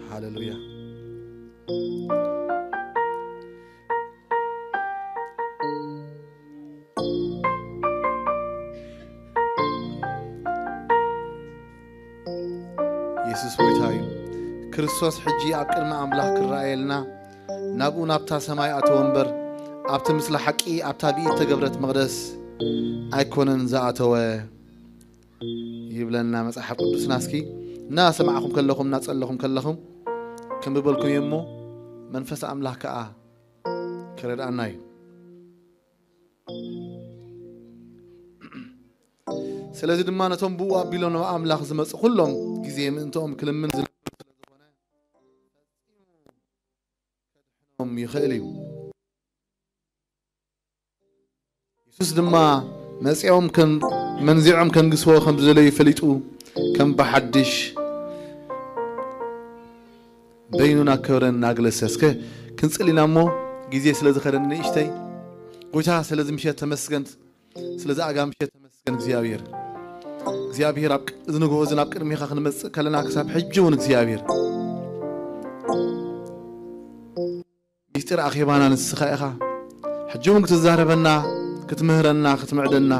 ሃሌሉያ። የሱስ ጎይታ እዩ። ክርስቶስ ሕጂ ኣብ ቅድሚ ኣምላኽ ክረኣየልና ናብኡ ናብታ ሰማይ ኣተወ እምበር ኣብቲ ምስለ ሓቂ ኣብታ ብኢድ ተገብረት መቕደስ ኣይኮነን ዝኣተወ ይብለና መጽሓፍ ቅዱስና። እስኪ እናሰማዕኹም ከለኹም እናጸለኹም ከለኹም ክንብበልኩም እየ እሞ መንፈስ ኣምላኽ ከኣ ክረድኣና እዩ። ስለዚ ድማ ነቶም ብኡ ኣቢሎም ናብ ኣምላኽ ዝመጹ ኩሎም ግዜ ምእንትኦም ክልምን ዝልምን ስለ ዝኾነ ፈጺሙ ከድሕኖም ይኽእል እዩ። የሱስ ድማ መጺኦም ከም መንዚዖም ከንግስዎ ከም ዝደለዩ ፈሊጡ ከም ብሓድሽ በይኑ ናብ ክብረን እናግለሰ እስከ ክንጽል ኢና እሞ ግዜ ስለ ዝኸደን ንእሽተይ ጎይታ ስለዚ ምሸት ተመስገን። ስለዚ ኣጋ ምሸት ተመስገን እግዚኣብሔር። እግዚኣብሔር ኣብ ቅ- እዚ ንግሆ እዚ ናብ ቅድሚኻ ክንመጽእ ከለና ክሳብ ሕጂ እውን እግዚኣብሔር ሚስጢር ኣኼባና ንስኻ ኢኻ። ሕጂ እውን ክትዛረበና፣ ክትምህረና፣ ክትምዕደና፣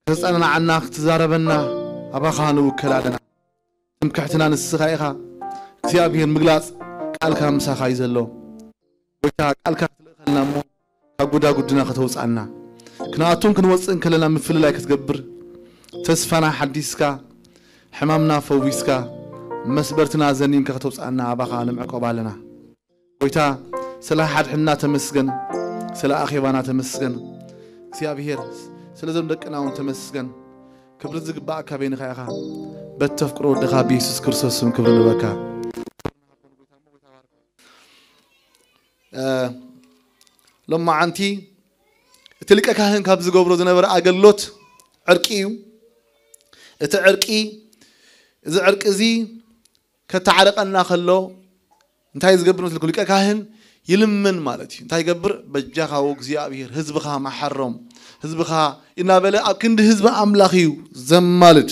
ከተጸናንዓና፣ ክትዛረበና ኣባኻ ንውከል ኣለና። ትምክሕትና ንስኻ ኢኻ እግዚኣብሔር። ምግላጽ ቃልካ ምሳኻ እዩ ዘሎ። ጎይታ ቃልካ ክትልእኸልና እሞ ካብ ጉዳጉድና ከተውፅኣና፣ ክንኣቱን ክንወፅእን ከለና ምፍልላይ ክትገብር፣ ተስፋና ሓዲስካ፣ ሕማምና ፈዊስካ፣ መስበርትና ዘኒንካ ከተውፅኣና ኣባኻ ንምዕቆብ ኣለና። ጎይታ ስለ ሓድሕና ተመስገን፣ ስለ ኣኼባና ተመስገን እግዚኣብሔር፣ ስለዞም ደቅና እውን ተመስገን። ክብሪ ዝግባእካ በይንኻ ኢኻ። በተፍቅሮ ወድኻ ብየሱስ ክርስቶስ ስም ክብሪ ንበካ። እ፣ ሎማዓንቲ እቲ ሊቀ ካህን ካብ ዝገብሮ ዝነበረ ኣገልግሎት ዕርቂ እዩ። እቲ ዕርቂ፣ እዚ ዕርቂ እዚ ከተዓርቀና ከሎ እንታይ ዝገብር መስልኩ? ሊቀ ካህን ይልምን ማለት እዩ። እንታይ ይገብር? በጃኻ ወእግዚኣብሔር ህዝብኻ መሓሮም፣ ህዝብኻ እናበለ ኣብ ክንዲ ህዝቢ ኣምላኽ እዩ ዘማልድ።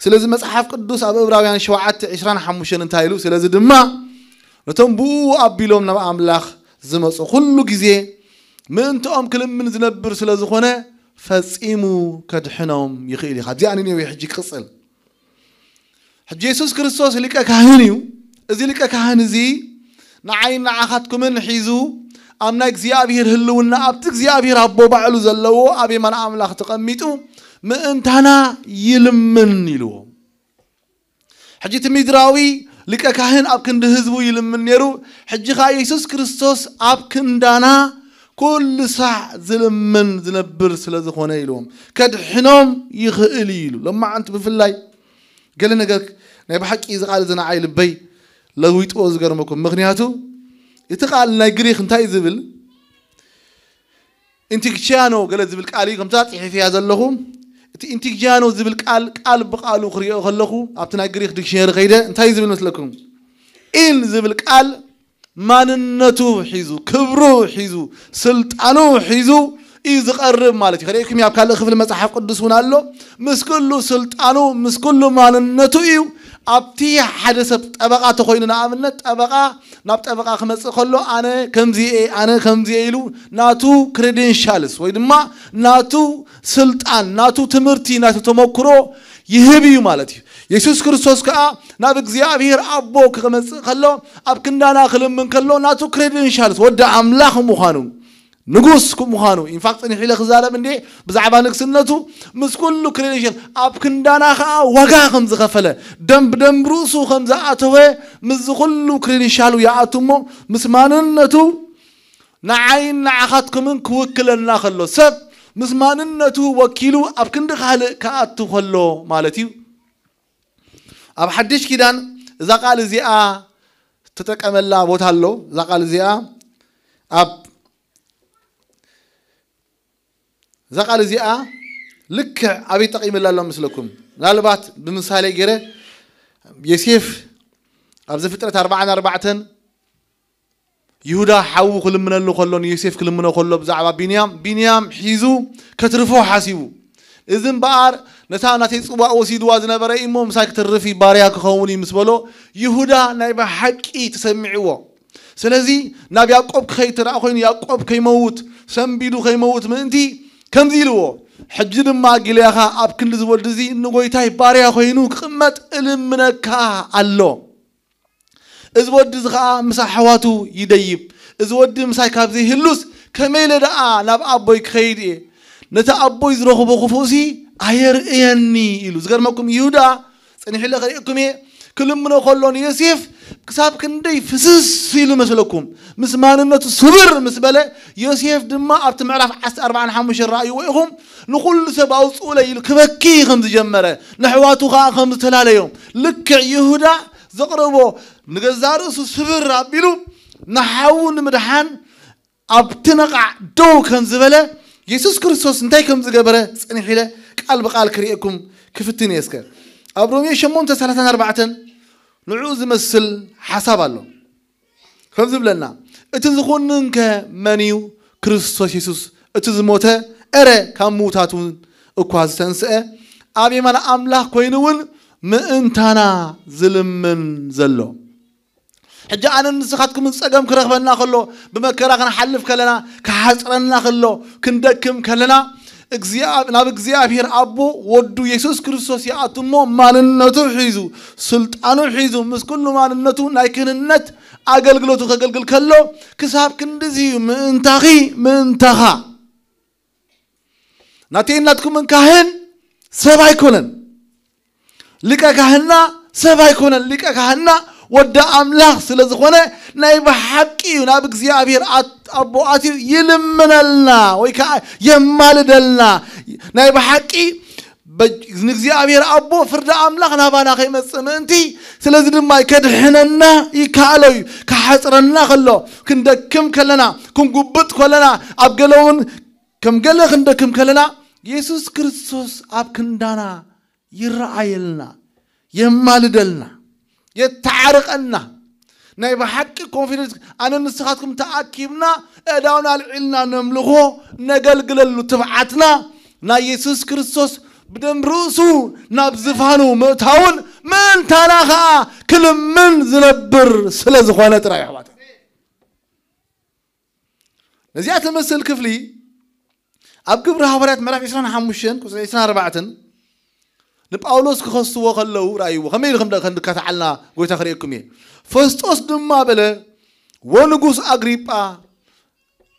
ስለዚ መጽሓፍ ቅዱስ ኣብ ዕብራውያን ሸውዓተ ዕስራን ሓሙሽተን እንታይ ኢሉ? ስለዚ ድማ ነቶም ብኡ ኣቢሎም ናብ ኣምላኽ ዝመጹ ኩሉ ግዜ ምእንትኦም ክልምን ዝነብር ስለ ዝኾነ ፈጺሙ ከድሕኖም ይኽእል እዩ። ካብዚኣ ንነዊ ሕጂ ክቕጽል። ሕጂ የሱስ ክርስቶስ ሊቀ ካህን እዩ። እዚ ሊቀ ካህን እዚ ንዓይን ንዓኻትኩምን ሒዙ ኣብ ናይ እግዚኣብሔር ህልውና ኣብቲ እግዚኣብሔር ኣቦ ባዕሉ ዘለዎ ኣብ የማን ኣምላኽ ተቐሚጡ ምእንታና ይልምን ኢልዎ። ሕጂ እቲ ምድራዊ ሊቀ ካህን ኣብ ክንዲ ህዝቡ ይልምን ነይሩ። ሕጂ ኸዓ የሱስ ክርስቶስ ኣብ ክንዳና ኩሉ ሳዕ ዝልምን ዝነብር ስለ ዝኾነ ኢልዎም ከድሕኖም ይኽእል እዩ ኢሉ። ሎማዓንቲ ብፍላይ ገለ ነገር ናይ ብሓቂ እዚ ቃል እዚ ንዓይ ልበይ ለዊጥዎ ዝገርመኩም። ምኽንያቱ እቲ ቃል ናይ ግሪክ እንታይ እዩ ዝብል? ኢንቲግቺያኖ ገለ ዝብል ቃል እዩ። ከምታ ጽሒፍያ ዘለኹ እቲ ኢንቲግቺያኖ ዝብል ቃል ቃል ብቃሉ ክሪኦ ከለኹ ኣብቲ ናይ ግሪክ ዲክሽነሪ ከይደ እንታይ እዩ ዝብል መስለኩም? ኢን ዝብል ቃል ማንነቱ ሒዙ፣ ክብሩ ሒዙ፣ ስልጣኑ ሒዙ እዩ ዝቐርብ ማለት እዩ። ከርእየኩም ኣብ ካልእ ክፍሊ መጽሓፍ ቅዱስ እውን ኣሎ። ምስ ኩሉ ስልጣኑ፣ ምስ ኩሉ ማንነቱ እዩ። ኣብቲ ሓደ ሰብ ጠበቃ ተኾይኑ፣ ንኣብነት ጠበቃ ናብ ጠበቃ ክመጽእ ከሎ ኣነ ከምዚ እየ፣ ኣነ ከምዚ እየ ኢሉ ናቱ ክሬዴንሻልስ ወይ ድማ ናቱ ስልጣን፣ ናቱ ትምህርቲ፣ ናቱ ተመክሮ ይህብ እዩ ማለት እዩ። የሱስ ክርስቶስ ከኣ ናብ እግዚኣብሔር ኣቦ ክመጽእ ከሎ፣ ኣብ ክንዳና ክልምን ከሎ ናቱ ክሬዴንሻልስ ወዲ ኣምላኽ ምዃኑ፣ ንጉስ ምዃኑ፣ ኢንፋክት ጽኒሕ ኢለ ክዛረብ እንዴ ብዛዕባ ንግስነቱ ምስ ኩሉ ክሬዴንሻል ኣብ ክንዳና ከኣ ዋጋ ከም ዝኸፈለ፣ ደም ብደም ርእሱ ከም ዝኣተወ ምስዚ ኩሉ ክሬዴንሻሉ ይኣቱ እሞ ምስ ማንነቱ ንዓይን ንዓኻትኩምን ክውክለና ከሎ ሰብ ምስ ማንነቱ ወኪሉ ኣብ ክንዲ ካልእ ክኣቱ ከሎ ማለት እዩ። ኣብ ሓድሽ ኪዳን እዛ ቃል እዚኣ ተጠቀመላ ቦታ ኣሎ። እዛ ቃል እዚኣ ኣብ እዛ ቃል እዚኣ ልክዕ ኣበይ ጠቂምላ ኣሎ ምስለኩም? ምናልባት ብምሳሌ ገይረ ዮሴፍ ኣብ ዘፍጥረት ኣርባዓን ኣርባዕተን ይሁዳ ሓዉ ክልምነሉ ከሎ ንዮሴፍ ክልምኖ ከሎ ብዛዕባ ቢንያም ቢንያም ሒዙ ከትርፎ ሓሲቡ። እዚ እምበኣር ነታ ናተይ ጽዋእ ወሲድዋ ዝነበረ እዩ እሞ፣ ምሳይ ክትርፍ እዩ፣ ባርያ ክኸውን እዩ ምስ በሎ፣ ይሁዳ ናይ ብሓቂ ተሰሚዕዎ። ስለዚ ናብ ያዕቆብ ክኸይድ ተደኣ ኮይኑ፣ ያዕቆብ ከይመውት፣ ሰንቢዱ ከይመውት ምእንቲ ከምዚ ኢልዎ፣ ሕጂ ድማ ጊልያኻ ኣብ ክንዲ ዝወዲ እዚ ንጎይታይ ባርያ ኮይኑ ክቕመጥ እልምነካ ኣሎ። እዚ ወዲ እዚ ኸኣ ምስ ኣሕዋቱ ይደይብ። እዚ ወዲ ምሳይ ካብ ዘይህሉስ ከመይ ኢለ ደኣ ናብ ኣቦይ ክኸይድ እየ? ነቲ ኣቦይ ዝረኽቦ ክፉእሲ ኣየርእየኒ ኢሉ። ዝገርመኩም ይሁዳ ጸኒሕለ ከርእየኩም እየ። ክልምኖ ከሎ ንዮሴፍ ክሳብ ክንደይ ፍስስ ኢሉ መስለኩም? ምስ ማንነቱ ስብር ምስ በለ ዮሴፍ ድማ ኣብቲ ምዕራፍ ዓሰርተ ኣርባዕን ሓሙሽተን ረኣይዎ ኢኹም። ንኹሉ ሰብ ኣውጽኡለይ ኢሉ ክበኪ ከም ዝጀመረ፣ ንኣሕዋቱ ኸኣ ከም ዝተላለዮም፣ ልክዕ ይሁዳ ዘቕረቦ ንገዛእ ርእሱ ስብር ኣቢሉ ንሓዉ ንምድሓን ኣብቲ ነቓዕ ደው ከም ዝበለ የሱስ ክርስቶስ እንታይ ከም ዝገበረ ጸኒሕ ኢለ ቃል ብቃል ክርእየኩም ክፍትን እየ። እስከ ኣብ ሮሜ ሸሞንተ ሰላሳን ኣርባዕተን ንዕኡ ዝመስል ሓሳብ ኣሎ። ከም ዝብለና፣ እቲ ዝኹንንከ መን እዩ? ክርስቶስ የሱስ፣ እቲ ዝሞተ፣ እረ ካብ ምዉታት እውን እኳ ዝተንስአ፣ ኣብ የማን ኣምላኽ ኮይኑ እውን ምእንታና ዝልምን ዘሎ። ሕጂ ኣነ ንስኻትኩም ጸገም ክረኽበና ከሎ፣ ብመከራ ክንሓልፍ ከለና፣ ክሓጽረና ከሎ፣ ክንደክም ከለና፣ እግዚኣብ-፣ ናብ እግዚኣብሔር ኣቦ ወዱ የሱስ ክርስቶስ ይኣቱ እሞ፣ ማንነቱ ሒዙ፣ ስልጣኑ ሒዙ፣ ምስ ኩሉ ማንነቱ ናይ ክህንነት ኣገልግሎቱ ከገልግል ከሎ፣ ክሳብ ክንድዚ እዩ ምእንታኺ፣ ምእንታኻ። ናተይን ናትኩምን ካህን ሰብ ኣይኮነን። ሊቀ ካህንና ሰብ ኣይኮነን። ሊቀ ካህንና ወዲ ኣምላኽ ስለ ዝኾነ፣ ናይ ብሓቂ እዩ ናብ እግዚኣብሔር ኣት-፣ ኣቦ ኣትዩ ይልምነልና ወይ ከዓ የማልደልና። ናይ ብሓቂ በ-፣ ንእግዚኣብሔር ኣቦ ፍርዲ ኣምላኽ ናባና ከይመጽእ ምእንቲ፣ ስለዚ ድማ ከድሕነና ይከኣሎ እዩ። ክሓጽረና ከሎ፣ ክንደክም ከለና፣ ክንጉብጥ ከለና፣ ኣብ ገለ እውን ከም ገለ ክንደክም ከለና፣ የሱስ ክርስቶስ ኣብ ክንዳና ይረኣየልና፣ የማልደልና፣ የተዓርቐና። ናይ ብሓቂ ኮንፊደንስ፣ ኣነ ንስኻትኩም ተኣኪብና፣ ኣእዳውና ኣልዒልና ነምልኾ፣ ነገልግለሉ ትብዓትና፣ ናይ የሱስ ክርስቶስ ብደም ርእሱ ናብ ዝፋኑ ምእታውን ምእንታና ኸኣ ክልምን ዝነብር ስለ ዝኾነ ጥራይ፣ ኣሕዋት። ነዚኣ ትመስል ክፍሊ ኣብ ግብሪ ሃዋርያት ምዕራፍ ዕስራን ሓሙሽተን ቁጽሪ ዕስራን ኣርባዕተን ንጳውሎስ ክኸስዎ ከለዉ ረኣይዎ። ከመይ ኢሉ ከም ደ-፣ ከም ድካትዓልና ጎይታ ክርእየኩም እየ። ፈስጦስ ድማ በለ፣ "ወንጉስ ኣግሪጳ፣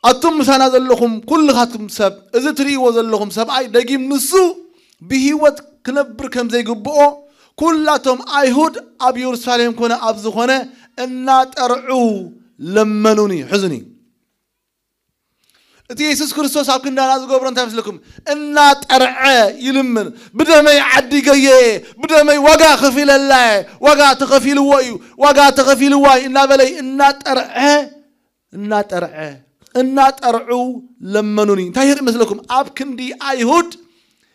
ኣቱም ምሳና ዘለኹም ኩልኻትኩም ሰብ፣ እዚ ትርእይዎ ዘለኹም ሰብኣይ ደጊም ንሱ ብህይወት ክነብር ከም ዘይግብኦ፣ ኩላቶም ኣይሁድ ኣብ የሩሳሌም ኮነ ኣብ ዝኾነ እናጠርዑ ለመኑኒ." ሕዙኒ። እቲ የሱስ ክርስቶስ ኣብ ክንዳና ዝገብሮ እንታይ መስለኩም? እናጠርዐ ይልምን። "ብደመይ ዓዲገዮ እየ፣ ብደመይ ዋጋ ከፊለላ እየ፣ ዋጋ ተኸፊልዎ እዩ፣ ዋጋ ተኸፊልዋ እዩ" እናበለይ እናጠርዐ፣ እናጠርዐ፣ እናጠርዑ ለመኑኒ። እንታይ የርኢ መስለኩም? ኣብ ክንዲ ኣይሁድ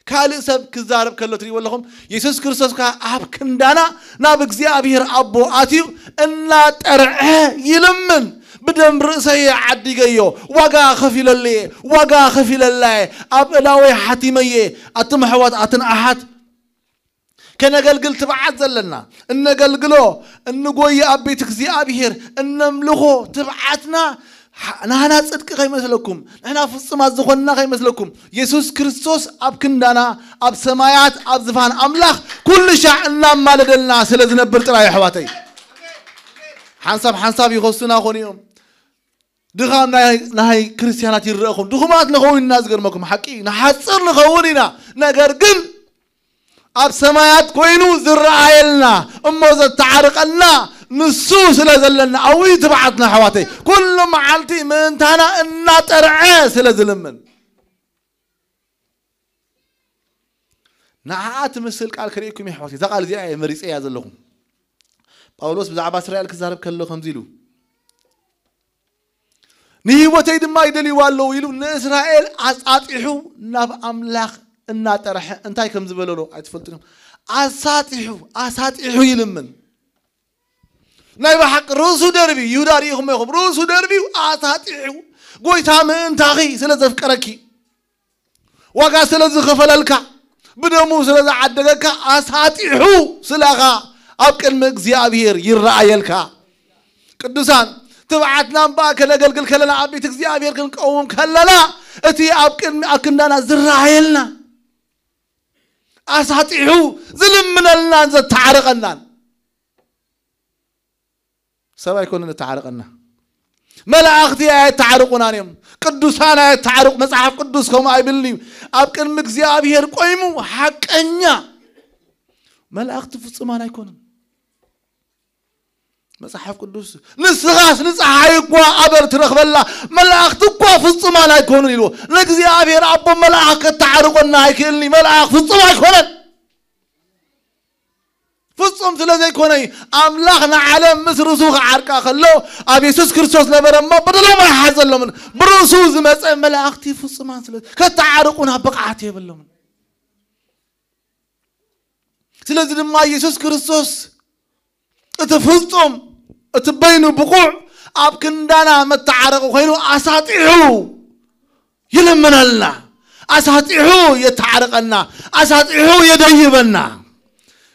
ካልእ ሰብ ክዛረብ ከሎ ትርእይዎ ኣለኹም። የሱስ ክርስቶስ ከኣ ኣብ ክንዳና ናብ እግዚኣብሔር ኣቦ ኣትዩ እናጠርዐ ይልምን። "ብደም ርእሰይ ዓዲገዮ፣ ዋጋ ከፊለሉ እየ፣ ዋጋ ከፊለላ እየ፣ ኣብ እላወይ ሓቲመየ። ኣቱም ኣሕዋት፣ ኣትን ኣሓት፣ ከነገልግል ትብዓት ዘለና፣ እነገልግሎ፣ እንጎየ ኣብ ቤት እግዚኣብሔር፣ እነምልኾ ትብዓትና፣ ሓ-፣ ናህና ጽድቂ ከይመስለኩም፣ ንሕና ፍጹማት ዝኾንና ከይመስለኩም፣ የሱስ ክርስቶስ ኣብ ክንዳና፣ ኣብ ሰማያት፣ ኣብ ዝፋን ኣምላኽ፣ ኩሉ ሻዕ እናማለደልና ስለ ዝነብር ጥራይ፣ ኣሕዋተይ። ሓንሳብ ሓንሳብ ይኸሱና ኾኑ እዮም። ድኻም ናይ፣ ናይ ክርስትያናት ይረእኹም። ድኹማት ንኸውን ኢና፣ ዝገርመኩም ሓቂ፣ ንሓጽር ንኸውን ኢና። ነገር ግን ኣብ ሰማያት ኮይኑ ዝረኣየልና እሞ ዘተዓርቀልና ንሱ ስለ ዘለና፣ ኣብኡ እዩ ትብዓትና፣ ኣሕዋተይ። ኩሉ መዓልቲ ምእንታና እናጠርዐ ስለ ዝልምን። ንዓኣ ትመስል ቃል ክርእየኩም እየ፣ ኣሕዋተይ። እዛ ቃል እዚኣ እየ መሪጸያ ዘለኹ። ጳውሎስ ብዛዕባ እስራኤል ክዛረብ ከሎ ከምዚ ኢሉ፣ "ንህይወተይ ድማ ይደልይዋ ኣለዉ" ኢሉ ንእስራኤል ኣጻጢሑ ናብ ኣምላኽ እናጠርሐ እንታይ ከም ዝበለሎ ኣይትፈልጡን ኢኹም። ኣሳጢሑ፣ ኣሳጢሑ ይልምን። ናይ ብሓቂ ርእሱ ደርብዩ፣ ይሁዳ ርኢኹም ኢኹም፣ ርእሱ ደርብዩ ኣሳጢሑ፣ "ጎይታ ምእንታኺ ስለ ዘፍቀረኪ፣ ዋጋ ስለ ዝኸፈለልካ፣ ብደሙ ስለ ዝዓደገካ ኣሳጢሑ ስለኻ ኣብ ቅድሚ እግዚኣብሔር ይረኣየልካ። ቅዱሳን፣ ትብዓትና እምበኣር ከነገልግል ከለና፣ ኣብ ቤት እግዚኣብሔር ክንቀውም ከለና፣ እቲ ኣብ ቅድሚ ኣክንዳና ዝረኣየልና፣ ኣሳጢሑ ዝልምነልናን ዘተዓርቐናን ሰብ ኣይኮነን ዘተዓርቐና። መላእኽቲ ኣየተዓርቑናን እዮም። ቅዱሳን ኣየተዓርቑ፣ መጽሓፍ ቅዱስ ከምኡ ኣይብልን እዩ። ኣብ ቅድሚ እግዚኣብሔር ቆይሙ ሓቀኛ፣ መላእኽቲ ፍጹማን ኣይኮኑን። መጽሓፍ ቅዱስ፣ "ንስኻስ ንጸሓይ እኳ ኣበር ትረኽበላ፣ መላእኽቲ እኳ ፍጹማን ኣይኮኑን" ኢልዎ። ንእግዚኣብሔር ኣቦ መልኣኽ ከተዓርቆና ኣይክእልን እዩ። መልኣኽ ፍጹም ኣይኮነን። ፍጹም ስለ ዘይኮነ እዩ። ኣምላኽ ንዓለም ምስ ርእሱ ክዓርቃ ከሎ፣ ኣብ የሱስ ክርስቶስ ነበረ እሞ በደሎም ኣይሓዘሎምን። ብርእሱ ዝመጸ መላእኽቲ ፍጹማን ስለ ከተዓርቁና ብቕዓት የብሎምን። ስለዚ ድማ የሱስ ክርስቶስ እቲ ፍጹም፣ እቲ በይኑ ብቑዕ፣ ኣብ ክንዳና መተዓረቂ ኮይኑ ኣሳጢሑ ይልምነልና፣ ኣሳጢሑ የተዓርቀና፣ ኣሳጢሑ የደይበና።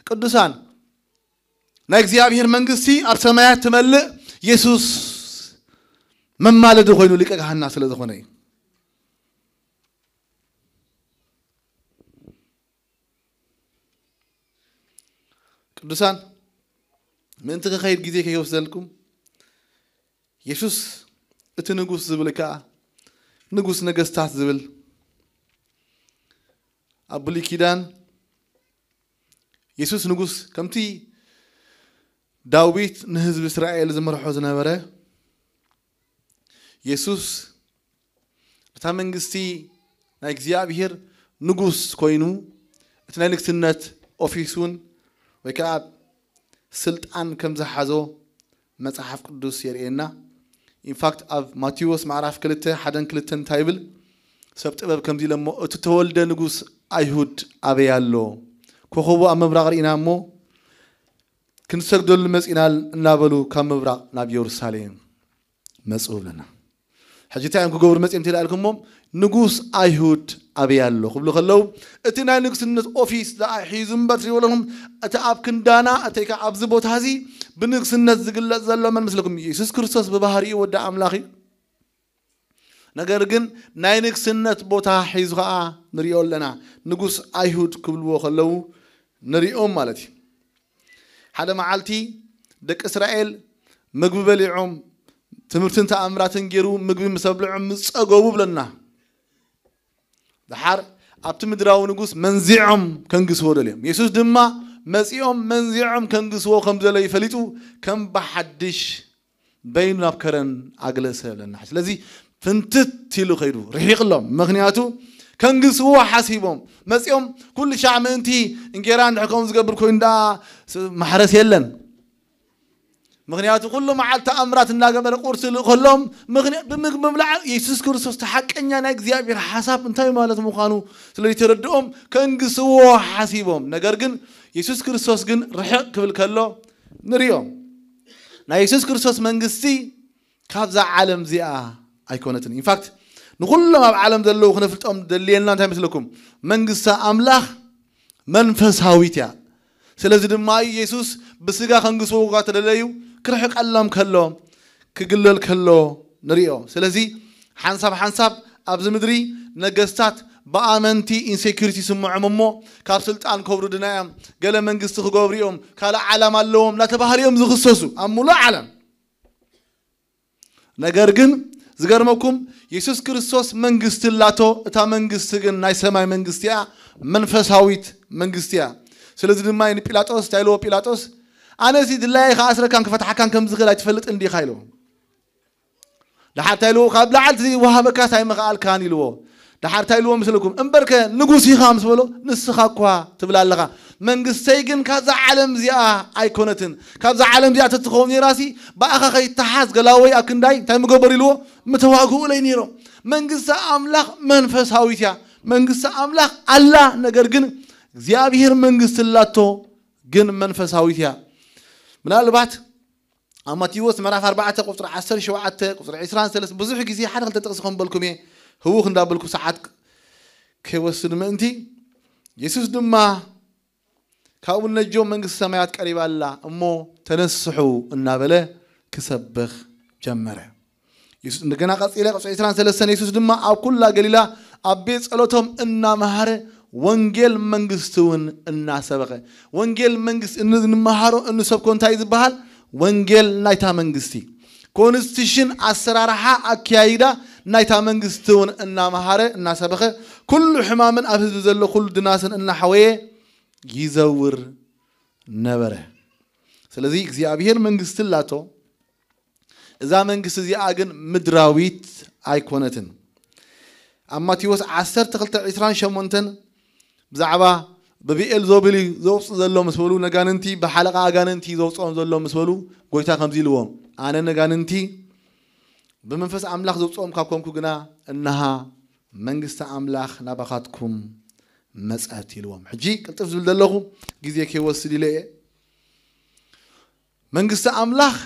ቅዱሳን፣ ናይ እግዚኣብሔር መንግስቲ ኣብ ሰማያት ትመልእ የሱስ መማለዲ ኮይኑ ሊቀ ካህንና ስለ ዝኾነ እዩ። ቅዱሳን፣ ምእንቲ ክኸይድ ግዜ ከይወስደልኩም፣ የሱስ እቲ ንጉስ ዝብል ከኣ ንጉስ ነገስታት ዝብል፣ ኣብ ብሉይ ኪዳን የሱስ ንጉስ፣ ከምቲ ዳዊት ንህዝቢ እስራኤል ዝመርሖ ዝነበረ፣ የሱስ እታ መንግስቲ ናይ እግዚኣብሔር ንጉስ ኮይኑ፣ እቲ ናይ ንግስነት ኦፊስ እውን ወይ ከዓ ስልጣን ከም ዝሓዞ መጽሓፍ ቅዱስ የርእየና። ኢንፋክት፣ ኣብ ማቴዎስ ምዕራፍ ክልተ፣ ሓደን ክልተን እንታይ ይብል? ሰብ ጥበብ ከምዚ ኢለ እሞ፣ "እቲ ተወልደ ንጉስ ኣይሁድ ኣበይ ኣሎ? ኮኸቡ ኣብ ምብራቕ ርኢና እሞ፣ ክንሰግደሉ መጺእና" እናበሉ ካብ ምብራቕ ናብ የሩሳሌም መጽኡ ብለና። ሕጂ እንታይ እዮም ክገብሩ መጺኦም እንተ ኢልኩሞም፣ "ንጉስ ኣይሁድ ኣበይ ኣሎ?" ክብሉ ከለዉ፣ እቲ ናይ ንግስነት ኦፊስ ደኣ ሒዙ እምበር ትሪእዎ ኣለኹም፣ እቲ ኣብ ክንዳና፣ እቲ ከኣ ኣብዚ ቦታ እዚ ብንግስነት ዝግለጽ ዘሎ መን መስለኩም? የሱስ ክርስቶስ ብባህሪኡ ወዲ ኣምላኽ እዩ። ነገር ግን ናይ ንግስነት ቦታ ሒዙ ከኣ ንሪኦ ኣለና። ንጉስ ኣይሁድ ክብልዎ ከለዉ ንሪኦም ማለት እዩ። ሓደ መዓልቲ ደቂ እስራኤል ምግቢ በሊዖም፣ ትምህርትን ተኣምራትን ገይሩ ምግቢ ምስ ኣብልዖም ምስ ጸገቡ ብለና። ደሓር ኣብቲ ምድራዊ ንጉስ መንዚዖም ከንግስዎ ደልዮም። የሱስ ድማ መጺኦም መንዚዖም ከንግስዎ ከም ዘለዩ ፈሊጡ ከም ብሓድሽ በይኑ ናብ ከረን ኣግለሰ ብለና። ስለዚ ፍንትት ኢሉ ከይዱ፣ ርሒቕሎም። ምኽንያቱ ከንግስዎ ሓሲቦም መጺኦም፣ ኩሉ ሻዕ ምእንቲ እንጌራ እንድሕር ከምኡ ዝገብር ኮይኑ ደኣ ስ-፣ ማሕረስ የለን። ምኽንያቱ ኩሉ መዓልቲ ተኣምራት እናገበረ ቁርሲ ይልእኸሎም። ምኽንያ-፣ ብምግ-፣ ምብላዕ የሱስ ክርስቶስ እቲ ሓቀኛ ናይ እግዚኣብሔር ሓሳብ እንታይ ማለት ምዃኑ ስለ ዘይተረድኦም ከንግስዎ ሓሲቦም። ነገር ግን የሱስ ክርስቶስ ግን ርሕቕ ክብል ከሎ ንሪኦ። ናይ የሱስ ክርስቶስ መንግስቲ ካብዛ ዓለም እዚኣ ኣይኮነትን። ኢንፋክት፣ ንኹሎም ኣብ ዓለም ዘለዉ ክነፍልጦም ደልየልና እንታይ መስለኩም? መንግስቲ ኣምላኽ መንፈሳዊት እያ። ስለዚ ድማ ኢየሱስ ብስጋ ከንግስዎ እኳ ተደለዩ፣ ክርሕቀሎም ከሎ፣ ክግለል ከሎ ንሪኦ። ስለዚ ሓንሳብ ሓንሳብ ኣብዚ ምድሪ ነገስታት ብኣመንቲ ኢንሴኩሪቲ ይስምዖም እሞ፣ ካብ ስልጣን ከውርዱና እዮም፣ ገለ መንግስቲ ክገብሩ እዮም፣ ካልእ ዓላማ ኣለዎም እናተባህሉ እዮም ዝኽሰሱ ኣብ ሙሉእ ዓለም። ነገር ግን ዝገርመኩም፣ የሱስ ክርስቶስ መንግስቲ ኣላቶ። እታ መንግስቲ ግን ናይ ሰማይ መንግስቲ እያ፣ መንፈሳዊት መንግስቲ እያ። ስለዚ ድማ ንጲላጦስ እንታይ ኢልዎ? ጲላጦስ፣ "ኣነሲ ድላየ ክኣስረካን ክፈትሓካን ከም ዝኽእል ኣይትፈልጥን ዲኻ?" ኢልዎ። ደሓር እንታይ ኢልዎ? "ካብ ላዕሊ ዝወሃበካስ ኣይምኽኣልካን" ኢልዎ። ደሓር እንታይ ኢልዎ መስለኩም? "እምበርከ ንጉስ ኢኻ" ምስ በሎ፣ "ንስኻ እኳ ትብል ኣለኻ፣ መንግስተይ ግን ካብዛ ዓለም እዚኣ ኣይኮነትን። ካብዛ ዓለም እዚኣ ተትኸውን ነይራሲ፣ ብኣኻ ከይተሓዝ ገላወይ ኣብ ክንዳይ እንታይ ምገበሩ?" ኢልዎ፣ "ምተዋግኡለይ ነይሮም።" መንግስቲ ኣምላኽ መንፈሳዊት እያ። መንግስቲ ኣምላኽ ኣላ፣ ነገር ግን እግዚኣብሔር መንግስቲ ኣላቶ፣ ግን መንፈሳዊት እያ። ምናልባት ኣብ ማቴዎስ ምዕራፍ ኣርባዕተ ቁጽሪ ዓሰርተ ሸውዓተ፣ ቁጽሪ ዕስራን ሰለስተ፣ ብዙሕ ግዜ ሓደ ክልተ ጥቕሲ ከም በልኩም እየ፣ ህውኽ እንዳበልኩ ሰዓት ከይወስድ ምእንቲ፣ የሱስ ድማ ካብኡ ነጆ መንግስቲ ሰማያት ቀሪባ ኣላ እሞ ተነስሑ እናበለ ክሰብኽ ጀመረ። የሱስ እንደገና ቀጺለ ቁጽሪ ዕስራን ሰለስተን የሱስ ድማ ኣብ ኩላ ገሊላ ኣብ ቤት ጸሎቶም እናመሃረ ወንጌል መንግስቲ እውን እናሰበኸ። ወንጌል መንግስቲ እንመሃሮ እንሰብኮ እንታይ እዩ ዝበሃል? ወንጌል ናይታ መንግስቲ ኮንስቲቱሽን ኣሰራርሓ ኣካያይዳ ናይታ መንግስቲ እውን እናመሃረ እናሰበኸ ኩሉ ሕማምን ኣብ ህዝቢ ዘሎ ኩሉ ድናስን እናሓወየ ይዘውር ነበረ። ስለዚ እግዚኣብሔር መንግስቲ ኣላቶ። እዛ መንግስቲ እዚኣ ግን ምድራዊት ኣይኮነትን። ኣብ ማቴዎስ ዓሰርተ ክልተ ዕስራን ሸሞንተን ብዛዕባ ብብኤል ዞብል እዩ ዘውፅእ ዘሎ ምስ በሉ ነጋንንቲ ብሓለቃ ኣጋንንቲ ዘውፅኦም ዘሎ ምስ በሉ ጎይታ ከምዚ ኢልዎም፣ ኣነ ነጋንንቲ ብመንፈስ ኣምላኽ ዘውፅኦም ካብ ኮንኩ ግና እነሃ መንግስቲ ኣምላኽ ናባኻትኩም መፀት ኢልዎም። ሕጂ ቅልጥፍ ዝብል ዘለኹ ግዜ ከይወስድ ኢለ እየ። መንግስቲ ኣምላኽ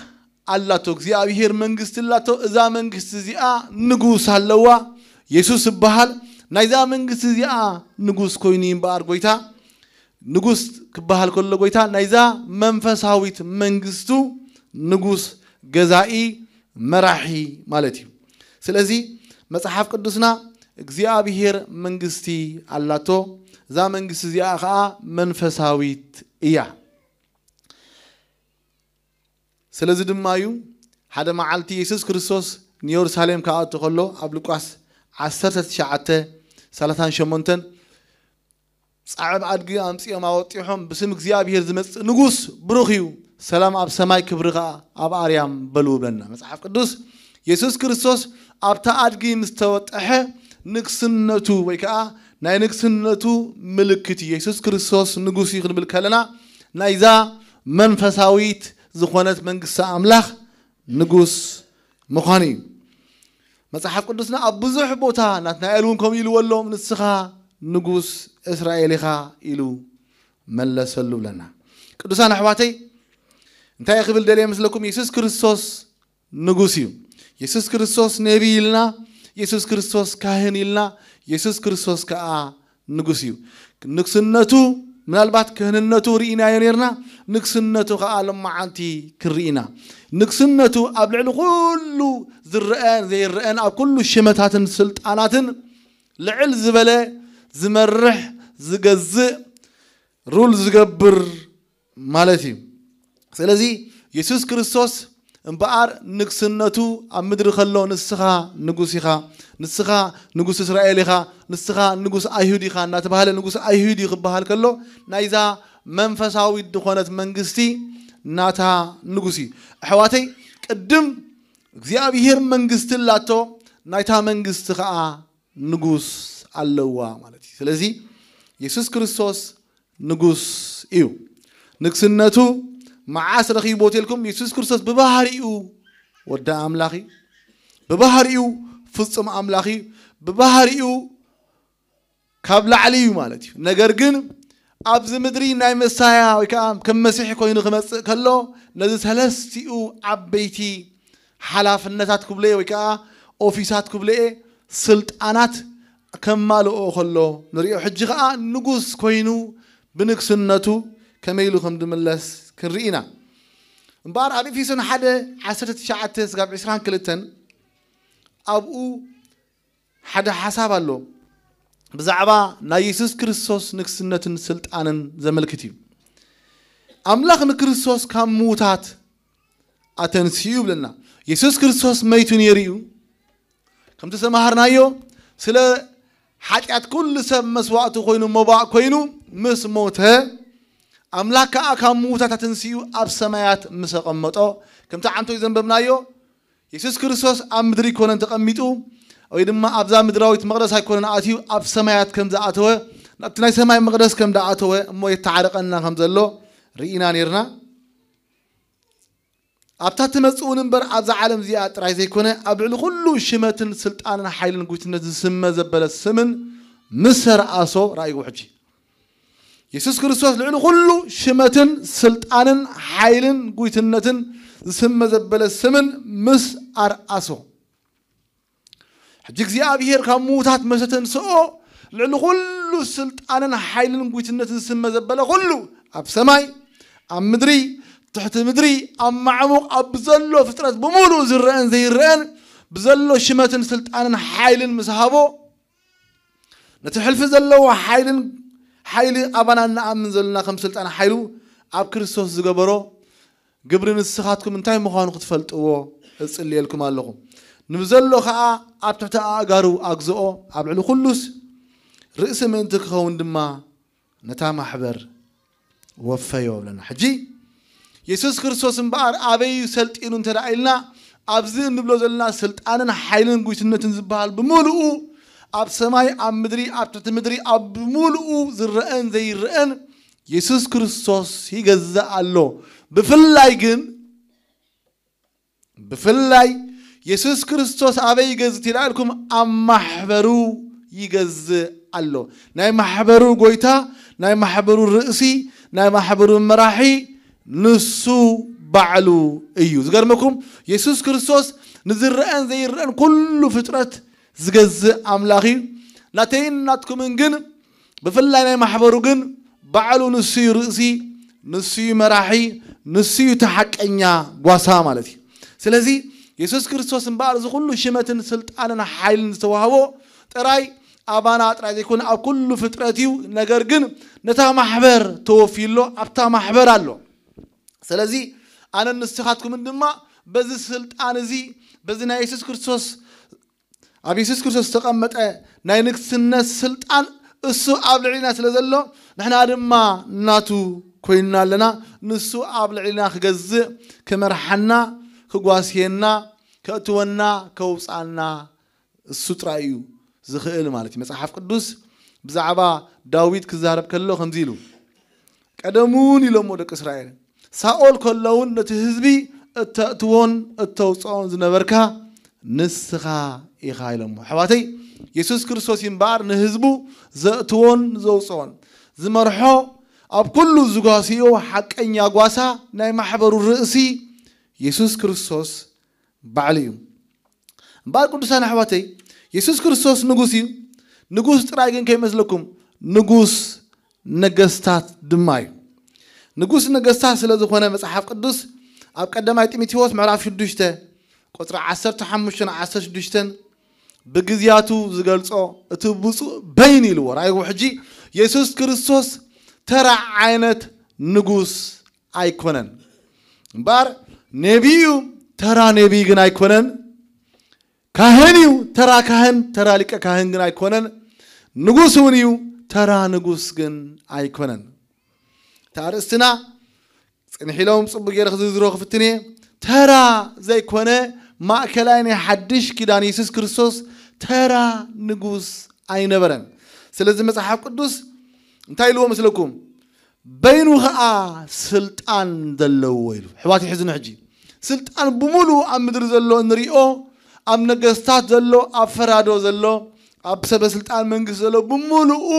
ኣላቶ፣ እግዚኣብሔር መንግስቲ ኣላቶ። እዛ መንግስቲ እዚኣ ንጉስ ኣለዋ፣ የሱስ ይበሃል። ናይዛ መንግስቲ እዚኣ ንጉስ ኮይኑ እዩ እምበኣር ጎይታ። ንጉስ ክበሃል ከሎ ጎይታ ናይዛ መንፈሳዊት መንግስቱ ንጉስ፣ ገዛኢ፣ መራሒ ማለት እዩ። ስለዚ መጽሓፍ ቅዱስና እግዚኣብሔር መንግስቲ ኣላቶ፣ እዛ መንግስቲ እዚኣ ኸዓ መንፈሳዊት እያ። ስለዚ ድማ እዩ ሓደ መዓልቲ የሱስ ክርስቶስ ንየሩሳሌም ክኣቱ ከሎ ኣብ ሉቃስ ዓሰርተ ትሽዓተ ሰላሳን ሸሞንተን ጻዕብ ኣድጊ ኣምጺኦም ኣወጢሖም፣ ብስም እግዚኣብሔር ዝመጽእ ንጉስ ብሩኽ እዩ፣ ሰላም ኣብ ሰማይ ክብሪ ኸኣ ኣብ ኣርያም በሉ ብለና መጽሓፍ ቅዱስ። የሱስ ክርስቶስ ኣብታ ኣድጊ ምስ ተወጠሐ ንግስነቱ ወይ ከኣ ናይ ንግስነቱ ምልክት እዩ። የሱስ ክርስቶስ ንጉስ እዩ ክንብል ከለና ናይዛ መንፈሳዊት ዝኾነት መንግስቲ ኣምላኽ ንጉስ ምዃኑ እዩ። መጽሓፍ ቅዱስና ኣብ ብዙሕ ቦታ ናትናኤል እውን ከምኡ ኢልዎ ኣሎ፣ ንስኻ ንጉስ እስራኤል ኢኻ ኢሉ መለሰሉ ብለና። ቅዱሳን ኣሕዋተይ፣ እንታይ ክብል ደልየ ምስለኩም? የሱስ ክርስቶስ ንጉስ እዩ። የሱስ ክርስቶስ ነቢይ ኢልና፣ የሱስ ክርስቶስ ካህን ኢልና፣ የሱስ ክርስቶስ ከኣ ንጉስ እዩ። ንግስነቱ ምናልባት ክህንነቱ ርኢናዮ ነርና፣ ንግስነቱ ከኣ ሎማዓንቲ ክንርኢ ኢና። ንግስነቱ ኣብ ልዕሊ ኩሉ ዝረአን ዘይረአን፣ ኣብ ኩሉ ሽመታትን ስልጣናትን ልዕል ዝበለ ዝመርሕ፣ ዝገዝእ፣ ሩል ዝገብር ማለት እዩ። ስለዚ የሱስ ክርስቶስ እምበኣር ንግስነቱ ኣብ ምድሪ ከሎ ንስኻ ንጉስ ኢኻ፣ ንስኻ ንጉስ እስራኤል ኢኻ፣ ንስኻ ንጉስ ኣይሁድ ኢኻ እናተባህለ ንጉስ ኣይሁድ እዩ ክበሃል ከሎ ናይዛ መንፈሳዊት ዝኾነት መንግስቲ ናታ ንጉስ እዩ። ኣሕዋተይ፣ ቅድም እግዚኣብሔር መንግስቲ ኣላቶ፣ ናይታ መንግስቲ ኸዓ ንጉስ ኣለዋ ማለት እዩ። ስለዚ የሱስ ክርስቶስ ንጉስ እዩ። ንግስነቱ መዓስ ረኺብዎ ተልኩም? የሱስ ክርስቶስ ብባህሪኡ ወዲ ኣምላኽ እዩ። ብባህሪኡ ፍጹም ኣምላኽ እዩ። ብባህሪኡ ካብ ላዕሊ እዩ ማለት እዩ። ነገር ግን ኣብዚ ምድሪ ናይ መሳያ ወይ ከዓ ከም መሲሕ ኮይኑ ክመጽእ ከሎ ነዚ ሰለስቲኡ ዓበይቲ ሓላፍነታት ክብለየ ወይ ከዓ ኦፊሳት ክብለየ ስልጣናት ከማልኦ ከሎ ንሪኦ። ሕጂ ከዓ ንጉስ ኮይኑ ብንግስነቱ ከመይ ኢሉ ከም ዝምለስ ክንርኢ ኢና። እምበኣር ኣብ ኤፌሶን ሓደ ዓሰርተ ትሽዓተ ስጋብ ዕስራን ክልተን ኣብኡ ሓደ ሓሳብ ኣሎ። ብዛዕባ ናይ የሱስ ክርስቶስ ንግስነትን ስልጣንን ዘመልክት እዩ። ኣምላኽ ንክርስቶስ ካብ ምዉታት ኣተንስኡ ይብለና። የሱስ ክርስቶስ መይቱ ነይሩ እዩ። ከምቲ ዝተማሃርናዮ ስለ ሓጢኣት ኩሉ ሰብ መስዋእቲ ኮይኑ መባእ ኮይኑ ምስ ሞተ ኣምላኽ ከኣ ካብ ምዉታት ኣተንስኡ ኣብ ሰማያት ምስ ኣቐመጦ ከምቲ ዓንቶይ ዘንበብናዮ የሱስ ክርስቶስ ኣብ ምድሪ ኣይኮነን ተቐሚጡ ወይ ድማ ኣብዛ ምድራዊት መቕደስ ኣይኮነን ኣትዩ ኣብ ሰማያት ከም ዝኣተወ ናብቲ ናይ ሰማይ መቕደስ ከም ዝኣተወ እሞ የተዓርቐና ከም ዘሎ ርኢና ነርና። ኣብታ ትመጽእ እውን እምበር ኣብዛ ዓለም እዚኣ ጥራይ ዘይኮነ ኣብ ልዕሊ ኩሉ ሽመትን ስልጣንን ሓይልን ጉጅትነት ዝስመ ዘበለ ስምን ምስ ኣርኣሶ ራእይዎ። ሕጂ የሱስ ክርስቶስ ልዕሊ ኩሉ ሽመትን ስልጣንን ሓይልን ጉጅትነትን ዝስመ ዘበለ ስምን ምስ ኣርኣሶ ሕጂ እግዚኣብሔር ካብ ምዉታት መሰ ተንስኦ ልዕሊ ኩሉ ስልጣንን ሓይልን ጉይትነትን ዝስመ ዘበለ ኩሉ ኣብ ሰማይ፣ ኣብ ምድሪ፣ ትሕቲ ምድሪ፣ ኣብ ማዕሙቕ፣ ኣብ ዘሎ ፍጥረት ብምሉኡ ዝረአን ዘይረአን ብዘሎ ሽመትን ስልጣንን ሓይልን ምስ ሃቦ፣ ነቲ ሕልፊ ዘለዎ ሓይልን ሓይሊ ኣባና እንኣምን ዘለና ከም ስልጣን ሓይሉ ኣብ ክርስቶስ ዝገበሮ ግብሪ ንስኻትኩም እንታይ ምዃኑ ክትፈልጥዎ እጽልየልኩም ኣለኹ። ንብዘሎ ኸኣ ኣብ ትሕቲ ኣእጋሩ ኣግዝኦ፣ ኣብ ልዕሊ ኩሉስ ርእሲ ምእንቲ ክኸውን ድማ ነታ ማሕበር ወፈዮ ብለና። ሕጂ የሱስ ክርስቶስ እምበኣር ኣበይ እዩ ሰልጢኑ እንተ ደኣ ኢልና፣ ኣብዚ እንብሎ ዘለና ስልጣንን ሓይልን ጉይትነትን ዝበሃል ብምሉኡ ኣብ ሰማይ፣ ኣብ ምድሪ፣ ኣብ ትሕቲ ምድሪ፣ ኣብ ብምሉኡ ዝረአን ዘይረአን የሱስ ክርስቶስ ይገዝእ ኣሎ። ብፍላይ ግን ብፍላይ የሱስ ክርስቶስ ኣበይ ይገዝእ ኢላ ኢልኩም ኣብ ማሕበሩ ይገዝእ ኣሎ። ናይ ማሕበሩ ጎይታ፣ ናይ ማሕበሩ ርእሲ፣ ናይ ማሕበሩ መራሒ ንሱ ባዕሉ እዩ። ዝገርመኩም የሱስ ክርስቶስ ንዝረአን ዘይረአን ኩሉ ፍጥረት ዝገዝእ ኣምላኽ እዩ። ናተይን ናትኩምን ግን ብፍላይ ናይ ማሕበሩ ግን ባዕሉ ንሱ እዩ ርእሲ፣ ንሱ እዩ መራሒ፣ ንሱ እዩ እቲ ሓቀኛ ጓሳ ማለት እዩ። ስለዚ የሱስ ክርስቶስ እምበኣር እዚ ኩሉ ሽመትን ስልጣንን ሓይልን ዝተዋህቦ ጥራይ ኣባና ጥራይ ዘይኮነ ኣብ ኩሉ ፍጥረት እዩ። ነገር ግን ነታ ማሕበር ተወፊሎ ኣብታ ማሕበር ኣሎ። ስለዚ ኣነን ንስኻትኩምን ድማ በዚ ስልጣን እዚ በዚ ናይ የሱስ ክርስቶስ ኣብ የሱስ ክርስቶስ ዝተቐመጠ ናይ ንግስነት ስልጣን እሱ ኣብ ልዕሊና ስለ ዘሎ ንሕና ድማ ናቱ ኮይንና ኣለና። ንሱ ኣብ ልዕሊና ክገዝእ፣ ክመርሓና፣ ክጓስየና፣ ከእትወና፣ ከውፃና እሱ ጥራይ እዩ ዝኽእል ማለት እዩ። መጽሓፍ ቅዱስ ብዛዕባ ዳዊት ክዛረብ ከሎ ከምዚ ኢሉ፣ ቀደም እውን ኢሎሞ ደቂ እስራኤል፣ ሳኦል ከሎ እውን ነቲ ህዝቢ እተእትዎን እተውፅኦን ዝነበርካ ንስኻ ኢኻ ኢሎሞ። ኣሕዋተይ፣ የሱስ ክርስቶስ እዩ እምበኣር ንህዝቡ ዘእትዎን ዘውፅኦን ዝመርሖ፣ ኣብ ኩሉ ዝጓስዮ ሓቀኛ ጓሳ ናይ ማሕበሩ ርእሲ የሱስ ክርስቶስ ባዕሉ እዩ። እምበኣር ቅዱሳን ኣሕዋተይ፣ የሱስ ክርስቶስ ንጉስ እዩ። ንጉስ ጥራይ ግን ከይመስለኩም፣ ንጉስ ነገስታት ድማ እዩ። ንጉስ ነገስታት ስለ ዝኾነ መጽሓፍ ቅዱስ ኣብ ቀዳማይ ጢሞቴዎስ ምዕራፍ ሽዱሽተ ቁጽሪ ዓሰርተ ሓሙሽተን ዓሰርተ ሽዱሽተን ብግዝያቱ ዝገልጾ እቲ ብፁዕ በይን ኢልዎ። ራእይዎ ሕጂ የሱስ ክርስቶስ ተራ ዓይነት ንጉስ ኣይኮነን። እምበኣር ነቢይ እዩ፣ ተራ ነቢይ ግን ኣይኮነን። ካህን እዩ፣ ተራ ካህን፣ ተራ ሊቀ ካህን ግን ኣይኮነን። ንጉስ እውን እዩ፣ ተራ ንጉስ ግን ኣይኮነን። እታ ኣርእስትና ጽንሕ ኢሎም ጽቡቅ ገይረ ክዝርዝሮ ክፍትን እየ። ተራ ዘይኮነ ማእከላይ ናይ ሓድሽ ኪዳን የሱስ ክርስቶስ ተራ ንጉስ ኣይነበረን። ስለዚ መጽሓፍ ቅዱስ እንታይ ኢልዎ መስለኩም? በይኑ ኸኣ ስልጣን ዘለዎ ኢሉ። ኣሕዋት ይሕዝኑ ሕጂ። ስልጣን ብምሉኡ ኣብ ምድሪ ዘሎ እንሪኦ፣ ኣብ ነገስታት ዘሎ፣ ኣብ ፈራዶ ዘሎ፣ ኣብ ሰበ ስልጣን መንግስቲ ዘሎ ብምሉኡ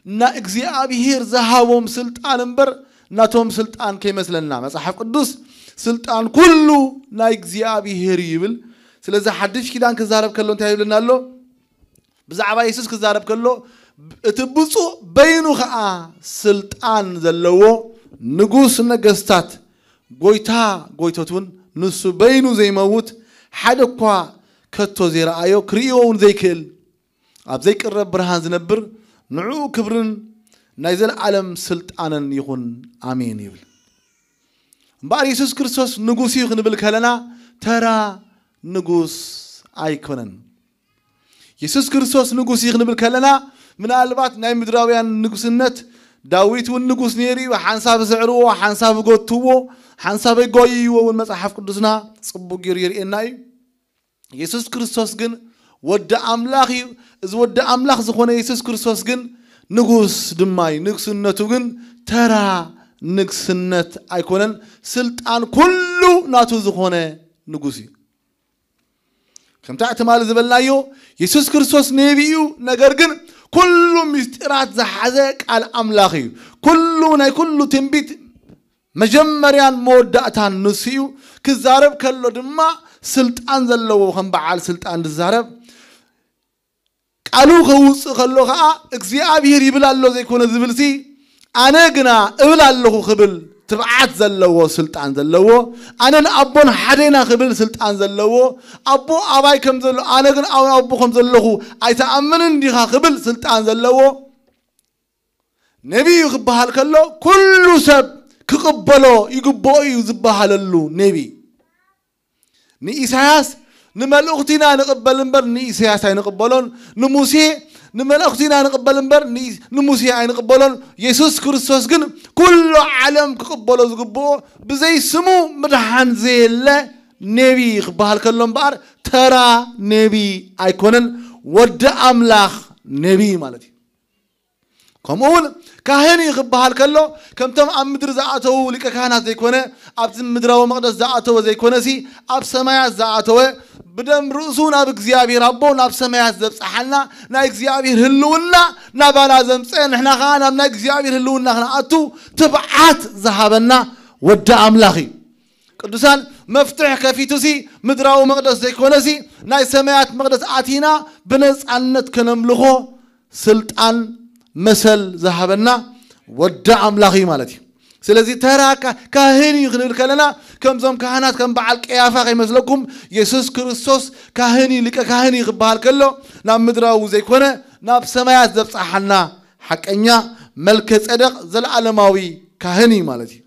ናይ እግዚኣብሄር ዝሃቦም ስልጣን እምበር ናቶም ስልጣን ከይመስለና። መጽሓፍ ቅዱስ ስልጣን ኩሉ ናይ እግዚኣብሄር እዩ ይብል። ስለዚ ሓድሽ ኪዳን ክዛረብ ከሎ እንታይ ይብለና ኣሎ? ብዛዕባ የሱስ ክዛረብ ከሎ እቲ ብፁዕ በይኑ ኸኣ ስልጣን ዘለዎ ንጉስ ነገስታት ጎይታ ጎይቶት እውን ንሱ በይኑ ዘይመውት ሓደ እኳ ከቶ ዘይረኣዮ ክርእዮ እውን ዘይክእል ኣብ ዘይቅረብ ብርሃን ዝነብር ንዕኡ ክብርን ናይ ዘለዓለም ስልጣንን ይኹን ኣሜን ይብል። እምበኣር የሱስ ክርስቶስ ንጉስ እዩ ክንብል ከለና ተራ ንጉስ ኣይኮነን። የሱስ ክርስቶስ ንጉስ እዩ ክንብል ከለና ምናልባት ናይ ምድራውያን ንጉስነት ዳዊት እውን ንጉስ ነይሩ እዩ። ሓንሳብ ዘዕርዎ፣ ሓንሳብ ጎትዎ፣ ሓንሳብ ጎይይዎ እውን መጽሓፍ ቅዱስና ጽቡቅ ገይሩ የርእየና እዩ። የሱስ ክርስቶስ ግን ወዲ ኣምላኽ እዩ። እዚ ወዲ ኣምላኽ ዝኾነ የሱስ ክርስቶስ ግን ንጉስ ድማ እዩ። ንግስነቱ ግን ተራ ንግስነት ኣይኮነን። ስልጣን ኩሉ ናቱ ዝኾነ ንጉስ እዩ። ከምታ ትማሊ ዝበልናዮ የሱስ ክርስቶስ ነቢ እዩ። ነገር ግን ኩሉ ምስጢራት ዝሓዘ ቃል ኣምላኽ እዩ። ኩሉ ናይ ኩሉ ትንቢት መጀመርያን መወዳእታን ንሱ እዩ። ክዛረብ ከሎ ድማ ስልጣን ዘለዎ ከም በዓል ስልጣን ዝዛረብ ቃሉ ከውፅእ ከሎ ከዓ እግዚኣብሔር ይብል ኣሎ ዘይኮነ ዝብልሲ ኣነ ግና እብል ኣለኹ ክብል ትብዓት ዘለዎ ስልጣን ዘለዎ ኣነን ኣቦን ሓደና ክብል ስልጣን ዘለዎ ኣቦ ኣባይ ከም ዘሎ ኣነ ግን ኣው ኣቦ ከም ዘለኹ ኣይተኣምንን ዲኻ ክብል ስልጣን ዘለዎ ነቢይ እዩ ክበሃል ከሎ ኩሉ ሰብ ክቕበሎ ይግብኦ እዩ ዝበሃለሉ ነቢይ ንኢሳያስ ንመልእኽቱ ኢና ንቕበል እምበር ንኢሳያስ ኣይንቕበሎን ንሙሴ ንመልእኽቱ ኢና ንቕበል እምበር ንሙሴ ኣይንቕበሎን የሱስ ክርስቶስ ግን ኩሉ ዓለም ክቕበሎ ዝግብኦ ብዘይ ስሙ ምድሓን ዘየለ ነቢ ክበሃል ከሎ እምበኣር ተራ ነቢ ኣይኮነን ወዲ ኣምላኽ ነቢ ማለት እዩ ከምኡ እውን ካህን እዩ ክበሃል ከሎ ከምቶም ኣብ ምድሪ ዝኣተዉ ሊቀ ካህናት ዘይኮነ ኣብቲ ምድራዊ መቕደስ ዝኣተወ ዘይኮነሲ ኣብ ሰማያት ዝኣተወ ብደም ርእሱ ናብ እግዚኣብሔር ኣቦ ናብ ሰማያት ዘብፅሓልና ናይ እግዚኣብሔር ህልውና ናባና ዘምፀ ንሕና ከዓ ናብ ናይ እግዚኣብሔር ህልውና ክንኣቱ ትብዓት ዝሃበና ወዲ ኣምላኽ እዩ ቅዱሳን መፍትሕ ከፊቱሲ ምድራዊ መቕደስ ዘይኮነሲ ናይ ሰማያት መቕደስ ኣቲና ብነፃነት ከነምልኾ ስልጣን መሰል ዝሃበና ወዲ ኣምላኽ እዩ ማለት እዩ ስለዚ ተራ ካህን እዩ ክንብል ከለና ከምዞም ካህናት ከም በዓል ቀያፋ ከይመስለኩም የሱስ ክርስቶስ ካህን እዩ ሊቀ ካህን እዩ ክበሃል ከሎ ናብ ምድራዊ ዘይኮነ ናብ ሰማያት ዘብፅሓና ሓቀኛ መልከ ጸደቕ ዘለዓለማዊ ካህን እዩ ማለት እዩ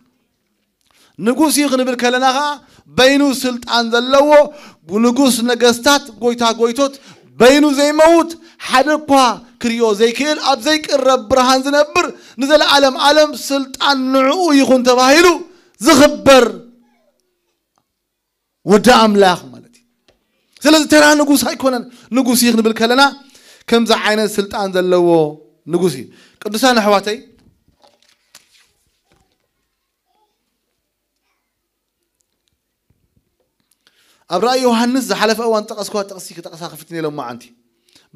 ንጉስ እዩ ክንብል ከለና ከዓ በይኑ ስልጣን ዘለዎ ንጉስ ነገስታት ጎይታ ጎይቶት በይኑ ዘይመውት ሓደ እኳ ክሪኦ ዘይክእል ኣብ ዘይቅረብ ብርሃን ዝነብር ንዘለዓለም ዓለም ስልጣን ንዕኡ ይኹን ተባሂሉ ዝኽበር ወዲ ኣምላኽ ማለት እዩ ስለዚ ተራ ንጉስ ኣይኮነን ንጉስ እዩ ክንብል ከለና ከምዚ ዓይነት ስልጣን ዘለዎ ንጉስ እዩ ቅዱሳን ኣሕዋተይ ኣብ ራእይ ዮሃንስ ዝሓለፈ እዋን ጠቐስኳ ጥቕሲ ክጠቕሳ ክፍትን ኢሎም መዓንቲ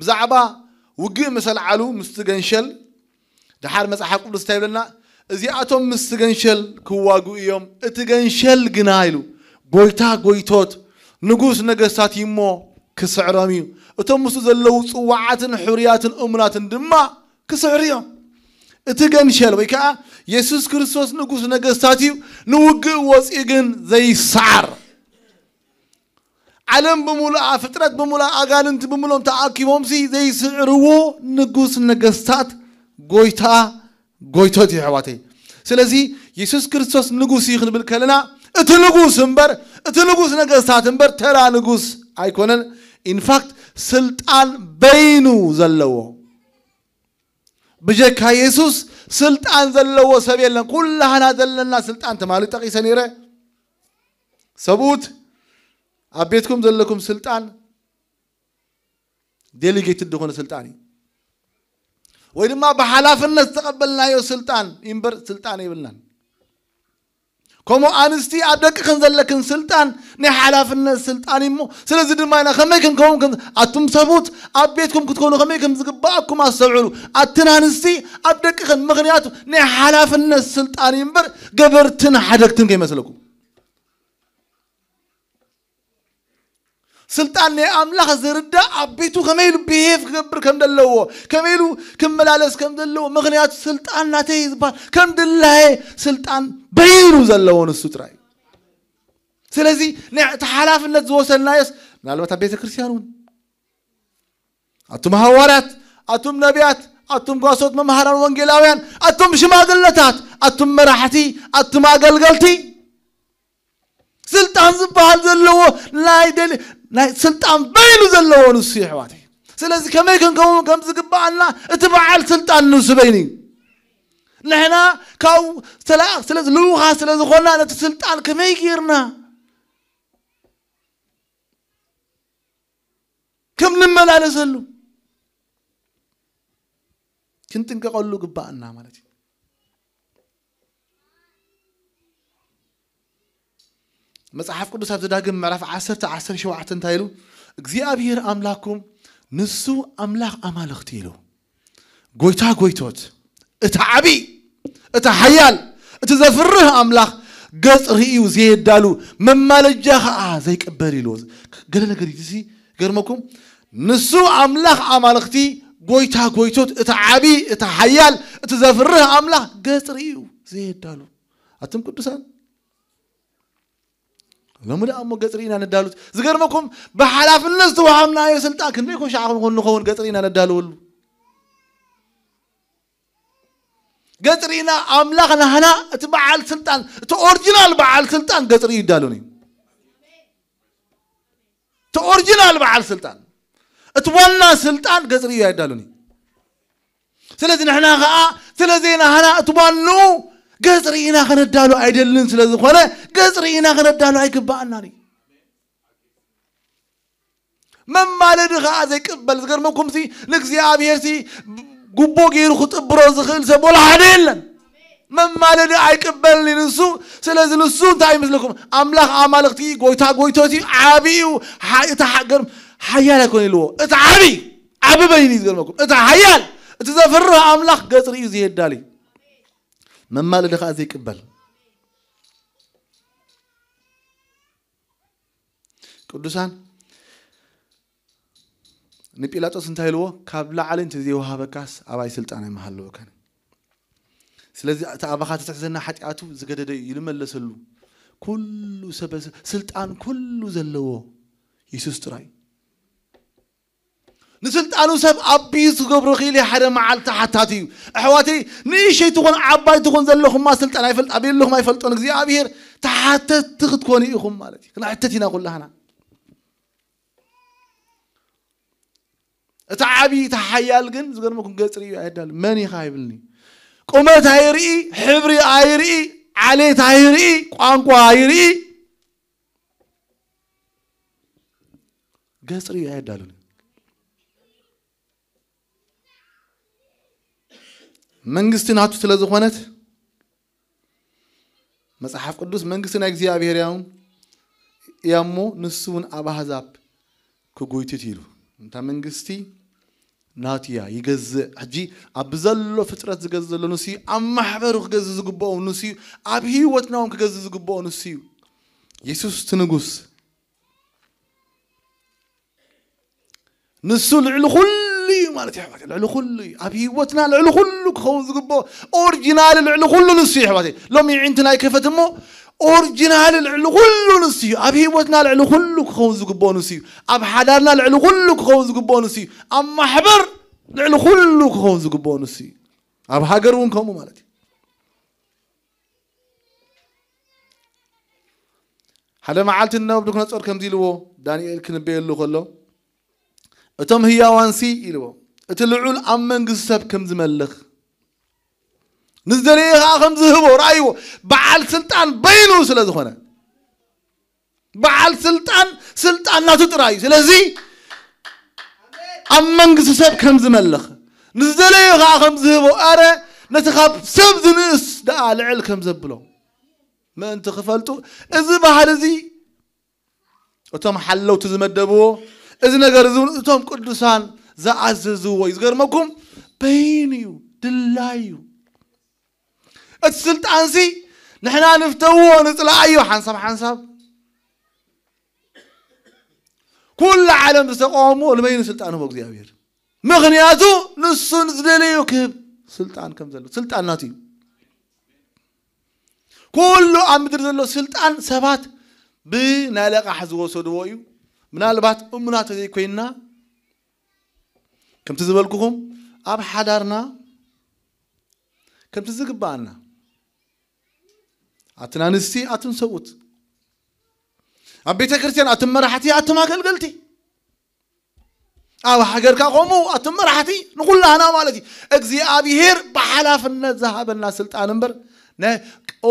ብዛዕባ ውግእ ምስ ኣልዓሉ ምስቲ ገንሸል ድሓር መጽሓፍ ቅዱስ እንታይ ይብለና እዚኣቶም ምስቲ ገንሸል ክዋግኡ እዮም እቲ ገንሸል ግና ኢሉ ጎይታ ጎይቶት ንጉስ ነገስታት እዩ እሞ ክስዕሮም እዩ እቶም ምስኡ ዘለዉ ጽዋዓትን ሕሩያትን እሙናትን ድማ ክስዕሩ እዮም እቲ ገንሸል ወይ ከዓ የሱስ ክርስቶስ ንጉስ ነገስታት እዩ ንውግእ ወፂኡ ግን ዘይሰዓር ዓለም ብምሉኣ ፍጥረት ብምሉኣ ኣጋንንቲ ብምሎም ተኣኪቦምሲ ዘይስዕርዎ ንጉስ ነገስታት ጎይታ ጎይቶት እዩ ኣሕዋተይ ስለዚ የሱስ ክርስቶስ ንጉስ እዩ ክንብል ከለና እቲ ንጉስ እምበር እቲ ንጉስ ነገስታት እምበር ተራ ንጉስ ኣይኮነን ኢንፋክት ስልጣን በይኑ ዘለዎ ብጀካ የሱስ ስልጣን ዘለዎ ሰብ የለን ኩላህና ዘለና ስልጣን ትማሊ ጠቂሰ ነይረ ሰብኡት ኣብ ቤትኩም ዘለኩም ስልጣን ዴሊጌትድ ዝኾነ ስልጣን እዩ ወይ ድማ ብሓላፍነት ዝተቐበልናዮ ስልጣን እምበር ስልጣን የብልናን ከምኡ ኣንስቲ ኣብ ደቅኽን ዘለክን ስልጣን ናይ ሓላፍነት ስልጣን እሞ ስለዚ ድማ ኢና ከመይ ክንከውን ከም ኣቱም ሰቡት ኣብ ቤትኩም ክትኮኑ ከመይ ከም ዝግባኣኩም ኣስተውዕሉ ኣትን ኣንስቲ ኣብ ደቅኽን ምኽንያቱ ናይ ሓላፍነት ስልጣን እዩ እምበር ገበርትን ሓደግትን ከይመስለኩም ስልጣን ናይ ኣምላኽ ዝርዳእ ኣብ ቤቱ ከመይ ኢሉ ብሄፍ ክገብር ከም ዘለዎ ከመይ ኢሉ ክመላለስ ከም ዘለዎ ምኽንያቱ ስልጣን ናተይ ዝበሃል ከም ድላየ ስልጣን በይኑ ዘለዎ ንሱ ጥራይ ስለዚ እቲ ሓላፍነት ዝወሰድናዮስ ምናልባት ኣብ ቤተ ክርስቲያን እውን ኣቱም ሃዋርያት ኣቱም ነቢያት ኣቱም ጓሶት መምሃራን ወንጌላውያን ኣቱም ሽማግለታት ኣቱም መራሕቲ ኣቱም ኣገልገልቲ ስልጣን ዝበሃል ዘለዎ ናይ ደሊ ናይ ስልጣን በይኑ ዘለዎ ንሱ ይሕዋት እዩ ስለዚ ከመይ ክንከውን ከም ዝግባኣና እቲ በዓል ስልጣን ንሱ በይኑ እዩ ንሕና ካብ ስለዚ ልውኻ ስለ ዝኾና ነቲ ስልጣን ከመይ ጌርና ከም ንመላለሰሉ ክንጥንቀቐሉ ግባኣና ማለት እዩ መጽሓፍ ቅዱስ ኣብ ዘዳግም ምዕራፍ ዓሰርተ ዓሰርተ ሸውዓተ እንታይ ኢሉ እግዚኣብሔር ኣምላኩም ንሱ ኣምላኽ ኣማልኽቲ ኢሉ ጎይታ ጎይቶት እቲ ዓቢ እቲ ሓያል እቲ ዘፍርህ ኣምላኽ ገጽ ርእዩ ዘየዳሉ መማለጃ ኸዓ ዘይቅበል ኢሉ ገለ ነገር እዩ ገርመኩም ንሱ ኣምላኽ ኣማልኽቲ፣ ጎይታ ጎይቶት፣ እቲ ዓቢ፣ እቲ ሓያል፣ እቲ ዘፍርህ ኣምላኽ ገጽ ርእዩ ዘየዳሉ። ኣቱም ቅዱሳን፣ ሎሚ ደኣ እሞ ገጽ ርኢና ነዳሉት። ዝገርመኩም፣ ብሓላፍነት ዝተዋሃብናዮ ስልጣን ክንደይ ኮሻዕ ክንኾን ንኸውን ገጽ ርኢና ነዳልወሉ። ገጽ ርኢና ኣምላኽ ናህና እቲ በዓል ስልጣን፣ እቲ ኦሪጂናል በዓል ስልጣን ገጽ ርኢዩ ይዳሉን እዩ። እቲ ኦሪጂናል በዓል ስልጣን፣ እቲ ዋና ስልጣን ገጽ ርኢዩ ኣይዳሉን እዩ። ስለዚ ንሕና ኸዓ ስለ ዘይናህና እቲ ዋንኡ ገጽ ርኢና ከነዳሉ ኣይደልን። ስለ ዝኾነ ገጽ ርኢና ከነዳሉ ኣይግባኣናን እዩ። መማለዲ ኸዓ ዘይቅበል፣ ዝገርመኩም ሲ ንእግዚኣብሔር ሲ ጉቦ ገይሩ ክጥብሮ ዝኽእል ሰብ ወላ ሓደ የለን። መማለዲ ኣይቅበልን እዩ ንሱ። ስለዚ ንሱ እንታይ ይመስለኩም? ኣምላኽ ኣማልኽቲ፣ ጎይታ ጎይቶት እዩ፣ ዓቢ እዩ። ሓ-፣ እቲ ሓገር ሓያል ኣይኮነ ኢልዎ። እቲ ዓቢ፣ ዓቢ በይኑ እዩ ዝገርመኩም። እቲ ሓያል፣ እቲ ዘፍርህ ኣምላኽ ገጽ ርእዩ ዘየዳሊ፣ መማለዲ ኸዓ ዘይቅበል። ቅዱሳን፣ ንጲላጦስ እንታይ ኢልዎ? ካብ ላዕሊ እንተ ዘይወሃበካስ ኣባይ ስልጣን ኣይምሃለወካን። ስለዚ እቲ ኣባኻ ተትሕዘና ሓጢኣቱ ዝገደደ እዩ ኢሉ መለሰሉ። ኩሉ ሰበ ስልጣን ኩሉ ዘለዎ የሱስ ጥራይ። ንስልጣኑ ሰብ ኣቢዝ ክገብሮ ክኢሉ ሓደ መዓልቲ ሓታቲ እዩ። ኣሕዋተይ፣ ንእሽተይ ትኹን ዓባይ ትኹን ዘለኹማ ስልጣን ኣይፈልጥ-፣ ኣበየለኹም ኣይፈልጦን። እግዚኣብሔር ተሓተትቲ ክትኮኑ ኢኹም ማለት እዩ። ክንሕተት ኢና ኩላህና። እቲ ዓቢ፣ እቲ ሓያል ግን ዝገርመኩም ገጽ ርእዩ ኣየዳሉ። መን ኢኻ ይብልኒ። ቁመት ኣይርኢ፣ ሕብሪ ኣይርኢ፣ ዓሌት ኣይርኢ፣ ቋንቋ ኣይርኢ፣ ገጽ ርእዩ ኣየዳሉን። መንግስቲ ናቱ ስለ ዝኾነት፣ መጽሓፍ ቅዱስ መንግስቲ ናይ እግዚኣብሔር እያ እሞ፣ ንሱ እውን ኣብ ኣህዛብ ክጉይትት ኢሉ። እንታ መንግስቲ ናቱ እያ፣ ይገዝእ። ሕጂ ኣብ ዘሎ ፍጥረት ዝገዝእ ዘሎ ንሱ እዩ፣ ኣብ ማሕበሩ ክገዝእ ዝግብኦ ንሱ እዩ፣ ኣብ ህይወትና እውን ክገዝእ ዝግብኦ ንሱ እዩ። የሱስ እቲ ንጉስ። ንሱ ልዕሊ ኩሉ እዩ ማለት እዩ ኣሕዋተይ። ልዕሊ ኩሉ እዩ። ኣብ ህይወትና ልዕሊ ኩሉ ክኸውን ዝግብኦ ኦሪጂናል ልዕሊ ኩሉ ንሱ እዩ ኣሕዋተይ። ሎሚ ኣዒንቲ ናይ ከፈት እሞ ኦሪጂናል ልዕሊ ኩሉ ንሱ እዩ። ኣብ ህይወትና ልዕሊ ኩሉ ክኸውን ዝግብኦ ንሱ እዩ። ኣብ ሓዳርና ልዕሊ ኩሉ ክኸውን ዝግብኦ ንሱ እዩ። ኣብ ማሕበር ልዕሊ ኩሉ ክኸውን ዝግብኦ ንሱ እዩ። ኣብ ሃገር እውን ከምኡ ማለት እዩ። ሓደ መዓልቲ ንናቡከደነፆር ከምዚ ኢልዎ፣ ዳንኤል ክንበየሉ ከሎ፣ እቶም ህያዋንሲ ኢልዎ፣ እቲ ልዑል ኣብ መንግስቲ ሰብ ከም ዝመልኽ፣ ንዝደለየ ከዓ ከም ዝህቦ፣ ረኣይዎ። በዓል ስልጣን በይኑ ስለ ዝኾነ፣ በዓል ስልጣን፣ ስልጣን ናቱ ጥራይ እዩ። ስለዚ ኣብ መንግስቲ ሰብ ከም ዝመልኽ፣ ንዝደለየ ከዓ ከም ዝህቦ፣ ኣረ ነቲ ካብ ሰብ ዝንእስ ደኣ ልዕል ከም ዘብሎ ምእንቲ ክፈልጡ፣ እዚ ባህሊ እዚ እቶም ሓለውቲ ዝመደብዎ፣ እዚ ነገር እዚ እውን እቶም ቅዱሳን ዝኣዘዝዎ እዩ። ዝገርመኩም በይኑ እዩ፣ ድላይ እዩ። እቲ ስልጣንሲ ንሕና ንፍተዎ ንጽልኣዮ ሓንሳብ ሓንሳብ፣ ኩሉ ዓለም ዝተቃወሞ ንበይኑ ስልጣን ህቦ እግዚኣብሔር። ምኽንያቱ ንሱ ንዝደለዮ ክህብ ስልጣን ከም ዘሎ፣ ስልጣን ናቱ እዩ። ኩሉ ኣብ ምድሪ ዘሎ ስልጣን ሰባት ብናይ ለቃሕ ዝወሰድዎ እዩ። ምናልባት እሙናት ተዘይኮይንና፣ ከምቲ ዝበልኩኹም ኣብ ሓዳርና ከምቲ ዝግብኣና፣ ኣትን ኣንስቲ፣ ኣትን ሰብኡት፣ ኣብ ቤተ ክርስቲያን ኣትን መራሕቲ፣ ኣትን ኣገልገልቲ፣ ኣብ ሃገርካ ከምኡ ኣትን መራሕቲ፣ ንኹላህና ማለት እዩ። እግዚኣብሔር ብሓላፍነት ዝሃበና ስልጣን እምበር፣ ናይ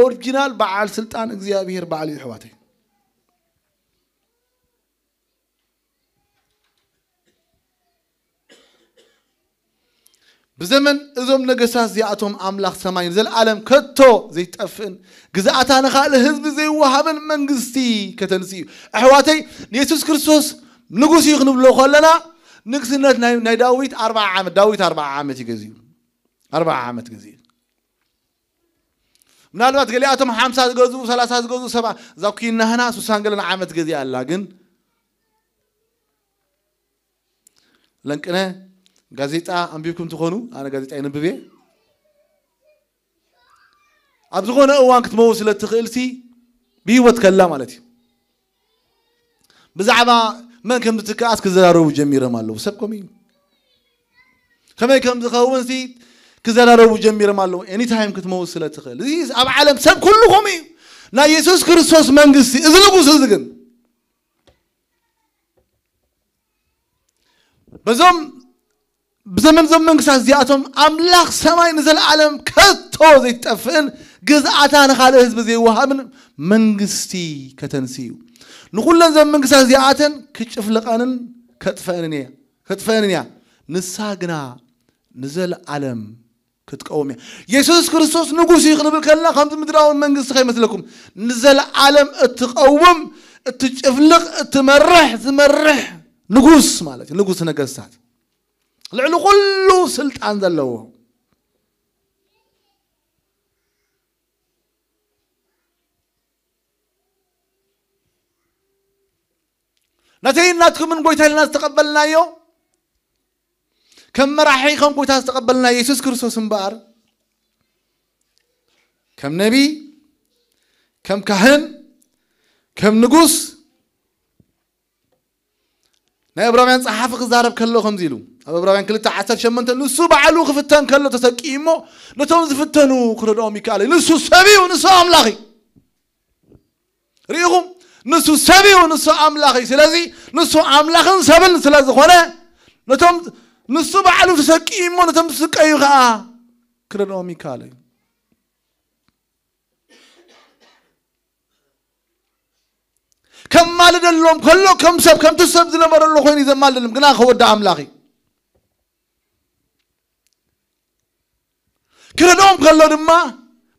ኦሪጂናል በዓል ስልጣን እግዚኣብሔር ባዕሉ እዩ፣ ኣሕዋተይ። ብዘመን እዞም ነገስታት እዚኣቶም ኣምላኽ ሰማይ ንዘለኣለም ከቶ ዘይጠፍእን ግዝኣታ ንኻልእ ህዝቢ ዘይወሃብን መንግስቲ ከተንስ እዩ። ኣሕዋተይ፣ ንየሱስ ክርስቶስ ንጉስ እዩ ክንብሎ ከለና፣ ንግስነት ናይ፣ ናይ ዳዊት ኣርብዓ ዓመት፣ ዳዊት ኣርብዓ ዓመት እዩ ገዚኡ። ኣርብዓ ዓመት ገዚኡ። ምናልባት ገሊኣቶም ሓምሳ ዝገዝኡ፣ ሰላሳ ዝገዝኡ፣ ሰብዓ፣ እዛ ኩናህና ሱሳን ገለን ዓመት ገዚኣ ኣላ። ግን ለንቅነ ጋዜጣ ኣንቢብኩም ትኾኑ፣ ኣነ ጋዜጣ ይንብብ እየ። ኣብ ዝኾነ እዋን ክትመውት ስለ ትኽእልሲ ብህይወት ከላ ማለት እዩ። ብዛዕባ መን ከም ዝትከኣስ ክዘራረቡ ጀሚሮም ኣለዉ። ሰብ ከምኡ እዩ። ከመይ ከም ዝኸውን ሲ ክዘራረቡ ጀሚሮም ኣለዉ። ኤኒታይም ክትመውት ስለ ትኽእል። እዚ ኣብ ዓለም ሰብ ኩሉ ከምኡ እዩ። ናይ የሱስ ክርስቶስ መንግስቲ፣ እዚ ንጉስ እዚ ግን በዞም ብዘመን እዞም መንግስታት እዚኣቶም ኣምላኽ ሰማይ ንዘለኣለም ከቶ ዘይትጠፍእን ግዝኣታ ንኻልእ ህዝቢ ዘይወሃብን መንግስቲ ከተንሲ እዩ። ንኹለን እዞም መንግስታት እዚኣተን ክጭፍልቐንን ከጥፈአንን እያ ከጥፈአንን እያ። ንሳ ግና ንዘለኣለም ክትቀውም እያ። የሱስ ክርስቶስ ንጉስ እዩ ክንብል ከለና ከምዚ ምድራዊ መንግስቲ ከይመስለኩም፣ ንዘለኣለም እትቀውም፣ እትጭፍልቕ፣ እትመርሕ፣ ዝመርሕ ንጉስ ማለት እዩ። ንጉስ ነገስታት፣ ልዕሊ ኩሉ ስልጣን ዘለዎ። ናተይን ናትኩምን ጎይታ ኢልና ዝተቐበልናዮ፣ ከም መራሒ ከም ጎይታ ዝተቐበልና የሱስ ክርስቶስ እምበኣር፣ ከም ነቢ፣ ከም ካህን፣ ከም ንጉስ፣ ናይ ዕብራውያን ጸሓፊ ክዛረብ ከሎ ከምዚ ኢሉ፣ ኣብ ዕብራውያን ክልተ ዓሰርተ ሸሞንተ፣ ንሱ ባዕሉ ክፍተን ከሎ ተሰቂዩ እሞ፣ ነቶም ዝፍተኑ ክረድኦም ይከኣል እዩ። ንሱ ሰብ እዩ፣ ንሱ ኣምላኽ እዩ። ርኢኹም? ንሱ ሰብ እዩ፣ ንሱ ኣምላኽ እዩ። ስለዚ ንሱ ኣምላኽን ሰብን ስለ ዝኾነ፣ ነቶም ንሱ ባዕሉ ተሰቂዩ እሞ፣ ነቶም ዝስቀዩ ኸኣ ክረድኦም ይከኣል እዩ። ከማልደሎም ከሎ ከም ሰብ፣ ከምቲ ሰብ ዝነበረሉ ኮይኑ እዩ ዘማልደሎም፣ ግና ከወዲ ኣምላኽ እዩ። ክረድኦም ከሎ ድማ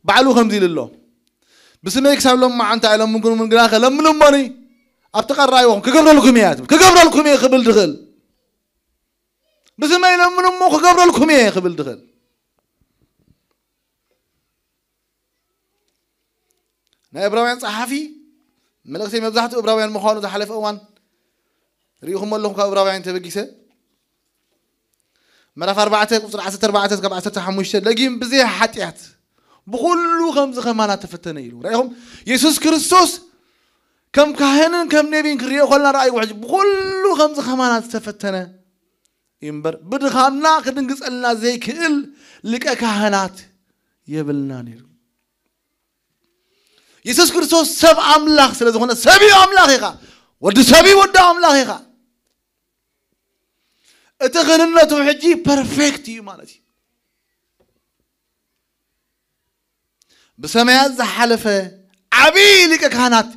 ባዕሉ ከምዚ ኢሉ ኣሎ፣ ብስመይ ክሳብ ሎማዓንቲ ኣይለምንኩምን፣ ግና ከለምኑ እሞኒ ኣብቲ ቀራይቦኹም ክገብረልኩም እየ ትብል። ክገብረልኩም እየ ክብል ድኽእል፣ ብስመይ ለምኑ እሞ ክገብረልኩም እየ ክብል ድኽእል። ናይ ዕብራውያን ጸሓፊ፣ መልእኽተይ መብዛሕትኡ ዕብራውያን ምዃኑ ዝሓለፈ እዋን ርኢኹም ኣለኹም፣ ካብ ዕብራውያን ተበጊሰ። ምዕራፍ ኣርባዕተ ቁጽሪ ዓሰርተ ኣርባዕተ እስካብ ዓሰርተ ሓሙሽተ፣ ለጊም ብዘይ ሓጢኣት ብኹሉ ከምዚ ከማና ተፈተነ ኢሉ። ራእይኹም? የሱስ ክርስቶስ ከም ካህንን ከም ነቢን ክንሪኦ ከለና፣ ራእይዎ ሕጂ ብኹሉ ከምዚ ከማና ዝተፈተነ እዩ እምበር፣ ብድኻምና ክድንግጸልና ዘይክእል ሊቀ ካህናት የብልና ነይሩ። የሱስ ክርስቶስ ሰብ ኣምላኽ ስለ ዝኾነ፣ ሰብ እዩ ኣምላኽ ኢኻ፣ ወዲ ሰብ እዩ ወዲ ኣምላኽ ኢኻ። እቲ ክህንነቱ ሕጂ ፐርፌክት እዩ ማለት እዩ። ብሰማያት ዝሓለፈ ዓብዪ ሊቀ ካህናት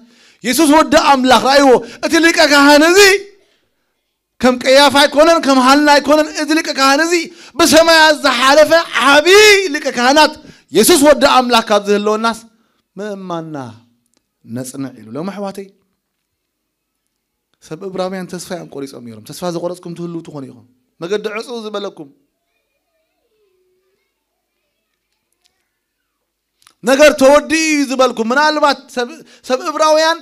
የሱስ ወዲ ኣምላኽ። ረኣይዎ፣ እቲ ሊቀ ካህን እዚ ከም ቀያፋ ኣይኮነን፣ ከም ሃና ኣይኮነን። እዚ ሊቀ ካህን እዚ ብሰማያት ዝሓለፈ ዓብዪ ሊቀ ካህናት የሱስ ወዲ ኣምላኽ ካብ ዝህልወናስ ምእማንና ነጽንዕ ኢሉ። ሎም ኣሕዋተይ፣ ሰብ እብራውያን ተስፋ እዮም ቆሪጾም ነይሮም። ተስፋ ዘቆረጽኩም ትህልዉ ትኾኑ ኢኹም። መገዲ ዕጹው ዝበለኩም፣ ነገር ተወዲኡ እዩ ዝበልኩም። ምናልባት ሰብ፣ ሰብ እብራውያን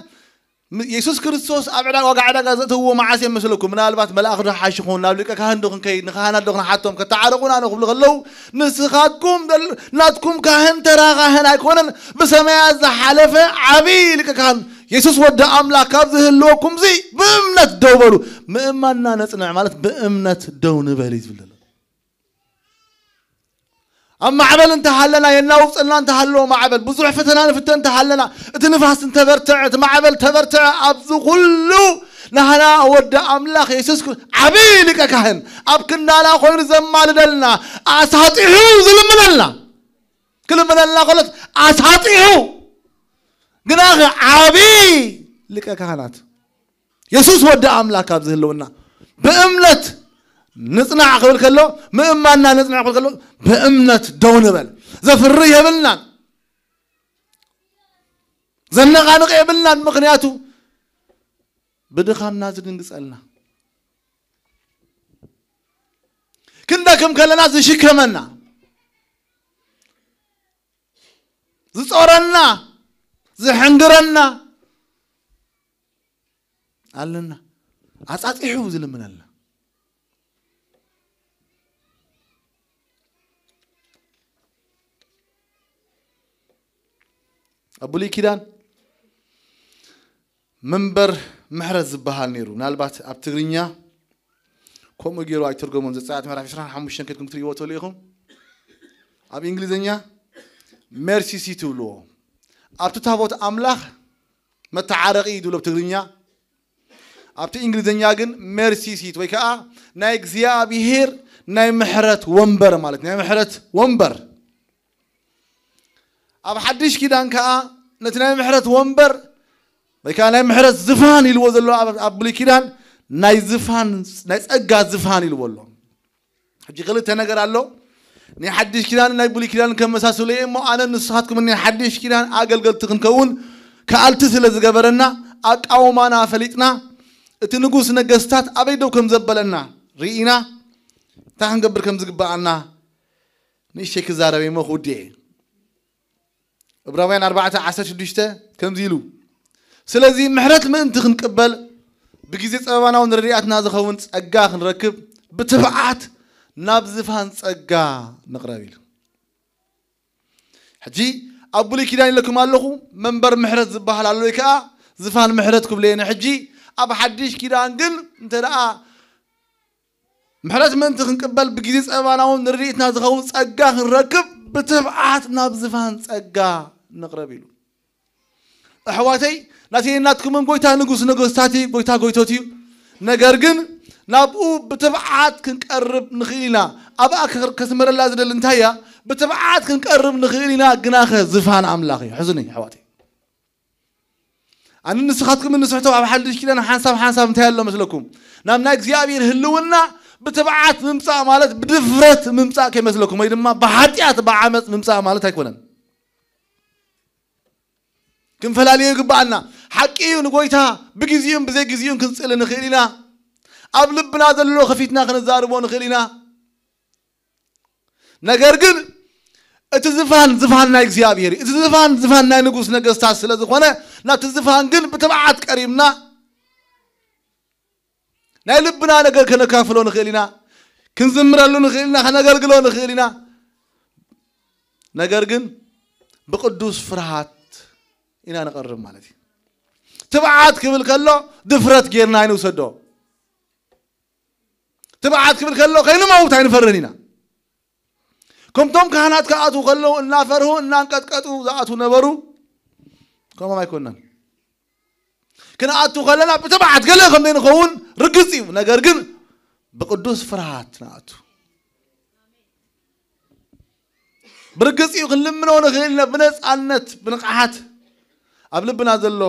ም-፣ የሱስ ክርስቶስ ኣብ ዕዳ-፣ ዋጋ ዕዳጋ ዘእተውዎ መዓስ እዮም መስለኩም? ምናልባት መልኣኽ ዶ ሓሽኹን፣ ናብ ሊቀ ካህን ዶ ክንከይድ፣ ንካህናት ዶ ክንሓቶም፣ ከተዓረቑና ዶ ክብሉ ከለዉ፣ ንስኻትኩም ደል-፣ ናትኩም ካህን ተራ ካህን ኣይኮነን፣ ብሰማያት ዝሓለፈ ዓብዪ ሊቀ ካህን የሱስ ወዲ ኣምላኽ ካብ ዝህልወኩምሲ ብእምነት ደው በሉ። ምእማንና ነጽንዕ ማለት ብእምነት ደው ንበል እዩ ዝብል ዘሎ። ኣብ ማዕበል እንተሃለና፣ የናውጸልና እንተሃለወ ማዕበል፣ ብዙሕ ፈተና ንፍተን እንተሃለና፣ እቲ ንፋስ እንተበርትዐ፣ እቲ ማዕበል ተበርትዐ፣ ኣብዚ ኩሉ ናህና ወዲ ኣምላኽ የሱስ ክርስ-፣ ዓብዪ ሊቀ ካህን ኣብ ክንዳና ኮይኑ ዘማልደልና፣ ኣሳጢሑ ዝልምነልና፣ ክልምነልና ከሎት ኣሳጢሑ፣ ግናኸ ዓብዪ ሊቀ ካህናት የሱስ ወዲ ኣምላኽ ካብ ዝህልውና ብእምነት ንጽናዕ ክብል ከሎ፣ ምእማንና ንጽናዕ ክብል ከሎ፣ ብእምነት ደው ንበል። ዘፍርህ የብልናን፣ ዘነቓንቕ የብልናን። ምኽንያቱ ብድኻምና ዝድንግጸልና፣ ክንደክም ከለና ዝሽከመና፣ ዝጾረና፣ ዝሕንግረና ኣለና። ኣጻጺሑ ዝልምነልና። ኣብ ብሉይ ኪዳን መንበር ምሕረት ዝበሃል ነይሩ። ምናልባት ኣብ ትግርኛ ከምኡ ገይሩ ኣይተርጎሞን። ዘጸኣት ምዕራፍ ዕስራን ሓሙሽተን ከድኩም ክትርእይዎ ትኽእሉ ኢኹም። ኣብ እንግሊዝኛ ሜርሲ ሲት ትብልዎ። ኣብቲ ታቦት ኣምላኽ መተዓረቒ እዩ ዝብሎ ብትግርኛ። ኣብቲ እንግሊዝኛ ግን ሜርሲ ሲት ወይ ከዓ ናይ እግዚኣብሔር ናይ ምሕረት ወንበር ማለት ናይ ምሕረት ወንበር። ኣብ ሓድሽ ኪዳን ከዓ ነቲ ናይ ምሕረት ወንበር ወይ ከዓ ናይ ምሕረት ዝፋን ኢልዎ ዘሎ ኣብ ብሉይ ኪዳን ናይ ዝፋን ናይ ጸጋ ዝፋን ኢልዎ ኣሎ። ሕጂ ክልተ ነገር ኣሎ። ናይ ሓድሽ ኪዳን ናይ ብሉይ ኪዳን ከመሳስሎ እየ እሞ ኣነ ንስኻትኩም ናይ ሓድሽ ኪዳን ኣገልገልቲ ክንከውን ከኣልቲ ስለ ዝገበረና ኣቃውማና ፈሊጥና እቲ ንጉስ ነገስታት ኣበይ ደው ከም ዘበለና ርኢና እንታይ ክንገብር ከም ዝግባኣና ንእሽተይ ክዛረብ እሞ ክውድእ እየ። ዕብራውያን ኣርባዕተ ዓሰርተ ሽዱሽተ ከምዚ ኢሉ ስለዚ ምሕረት ምእንቲ ክንቅበል ብግዜ ጸበባናውን ረድኣትና ዝኸውን ጸጋ ክንረክብ ብትብዓት ናብ ዝፋን ጸጋ ንቕረብ ኢሉ። ሕጂ ኣብ ብሉይ ኪዳን ኢለኩም ኣለኹ መንበር ምሕረት ዝበሃል ኣሎ ወይ ከዓ ዝፋን ምሕረት ክብሎ እየ። ሕጂ ኣብ ሓድሽ ኪዳን ግን እንተ ደኣ ምሕረት ምእንቲ ክንቅበል ብግዜ ጸባናውን ንርድኢትና ዝኸውን ጸጋ ክንረክብ ብትብዓት ናብ ዝፋን ጸጋ ንቕረብ ኢሉ። ኣሕዋተይ ናተይ ናትኩምን ጎይታ ንጉስ ነገስታት እዩ፣ ጎይታ ጎይቶት እዩ። ነገር ግን ናብኡ ብትብዓት ክንቀርብ ንኽእል ኢና። ኣብኣ ከ- ከስምረላ ዝደሊ እንታይ እያ? ብትብዓት ክንቀርብ ንኽእል ኢና። ግናኸ ዝፋን ኣምላኽ እዩ። ሕዝኒ ኣሕዋተይ ኣነ ንስኻትኩም እንስሕቶ ኣብ ሓድሽ ኪዳን ሓንሳብ ሓንሳብ እንታይ ኣሎ መስለኩም? ናብ ናይ እግዚኣብሔር ህልውና ብትብዓት ምምፃእ ማለት ብድፍረት ምምፃእ ከይመስለኩም ወይ ድማ ብሓጢኣት ብዓመፅ ምምፃእ ማለት ኣይኮነን። ክንፈላለዮ ይግባኣና። ሓቂ እዩ ንጎይታ ብግዜኡን ብዘይ ግዜኡን ክንፅሊ ንኽእል ኢና። ኣብ ልብና ዘሎ ከፊትና ክንዛርቦ ንኽእል ኢና። ነገር ግን እቲ ዝፋን ዝፋን ናይ እግዚኣብሔር እዩ። እቲ ዝፋን ዝፋን ናይ ንጉስ ነገስታት ስለ ዝኾነ ናብቲ ዝፋን ግን ብትብዓት ቀሪብና ናይ ልብና ነገር ከነካፍሎ ንኽእል ኢና፣ ክንዝምረሉ ንኽእል ኢና፣ ከነገልግሎ ንኽእል ኢና። ነገር ግን ብቅዱስ ፍርሃት ኢና ንቐርብ ማለት እዩ። ትብዓት ክብል ከሎ ድፍረት ጌርና ኣይንውሰዶ። ትብዓት ክብል ከሎ ከይንመውት ኣይንፈርህን ኢና። ከምቶም ካህናት ክኣትዉ ከለዉ እናፈርሁ እናንቀጥቀጡ ዝኣትዉ ነበሩ። ከምኦም ኣይኮናን። ክንኣቱ ከለና ብትብዓት ገለ ከም ዘይንኸውን ርግጽ እዩ። ነገር ግን ብቅዱስ ፍርሃት ንኣቱ። ብርግጽ እዩ ክንልምኖ ንኽእል ኢና። ብነጻነት ብንቕሓት ኣብ ልብና ዘሎ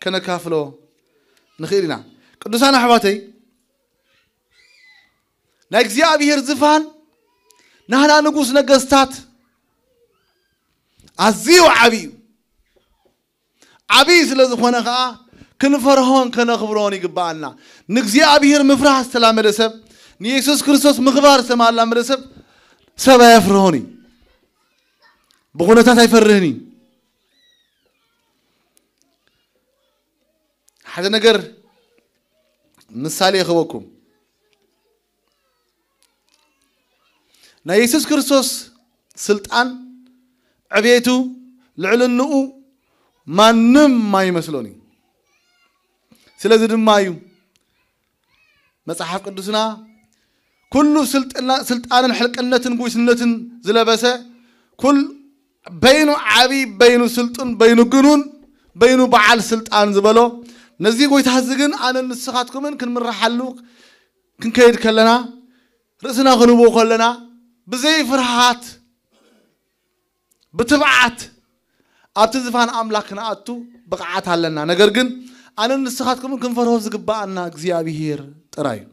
ከነካፍሎ ንኽእል ኢና። ቅዱሳን ኣሕዋተይ ናይ እግዚኣብሔር ዝፋን ናህና ንጉስ ነገስታት ኣዝዩ ዓብዩ ዓብዪ ስለ ዝኾነ ኸዓ ክንፈርሆን ከነኽብሮን ይግብኣና። ንእግዚኣብሔር ምፍራህ ዝተላመደ ሰብ ንየሱስ ክርስቶስ ምኽባር ዝተላመደ ሰብ ሰብ ኣየፍርሆን እዩ። ብኹነታት ኣይፈርህን እዩ። ሓደ ነገር ምሳሌ ይኸበኩም። ናይ የሱስ ክርስቶስ ስልጣን ዕቤቱ ልዕልንኡ ማንም ኣይመስሎን እዩ። ስለዚ ድማ እዩ መጽሓፍ ቅዱስና ኩሉ ስልጣንን ሕልቅነትን ጉይስነትን ዝለበሰ ኩል በይኑ ዓቢ በይኑ ስልጡን በይኑ ግኑን በይኑ በዓል ስልጣን ዝበሎ ነዚ ጎይታ እዚ ግን ኣነ ንስኻትኩምን ክንምርሓሉ ክንከይድ ከለና ርእስና ክንቦ ከለና ብዘይ ፍርሃት ብትብዓት ኣብቲ ዝፋን ኣምላኽ ክንኣቱ ብቕዓት ኣለና። ነገር ግን ኣነ ንስኻትኩምን ክንፈርሆ ዝግባኣና እግዚኣብሔር ጥራይ እዩ።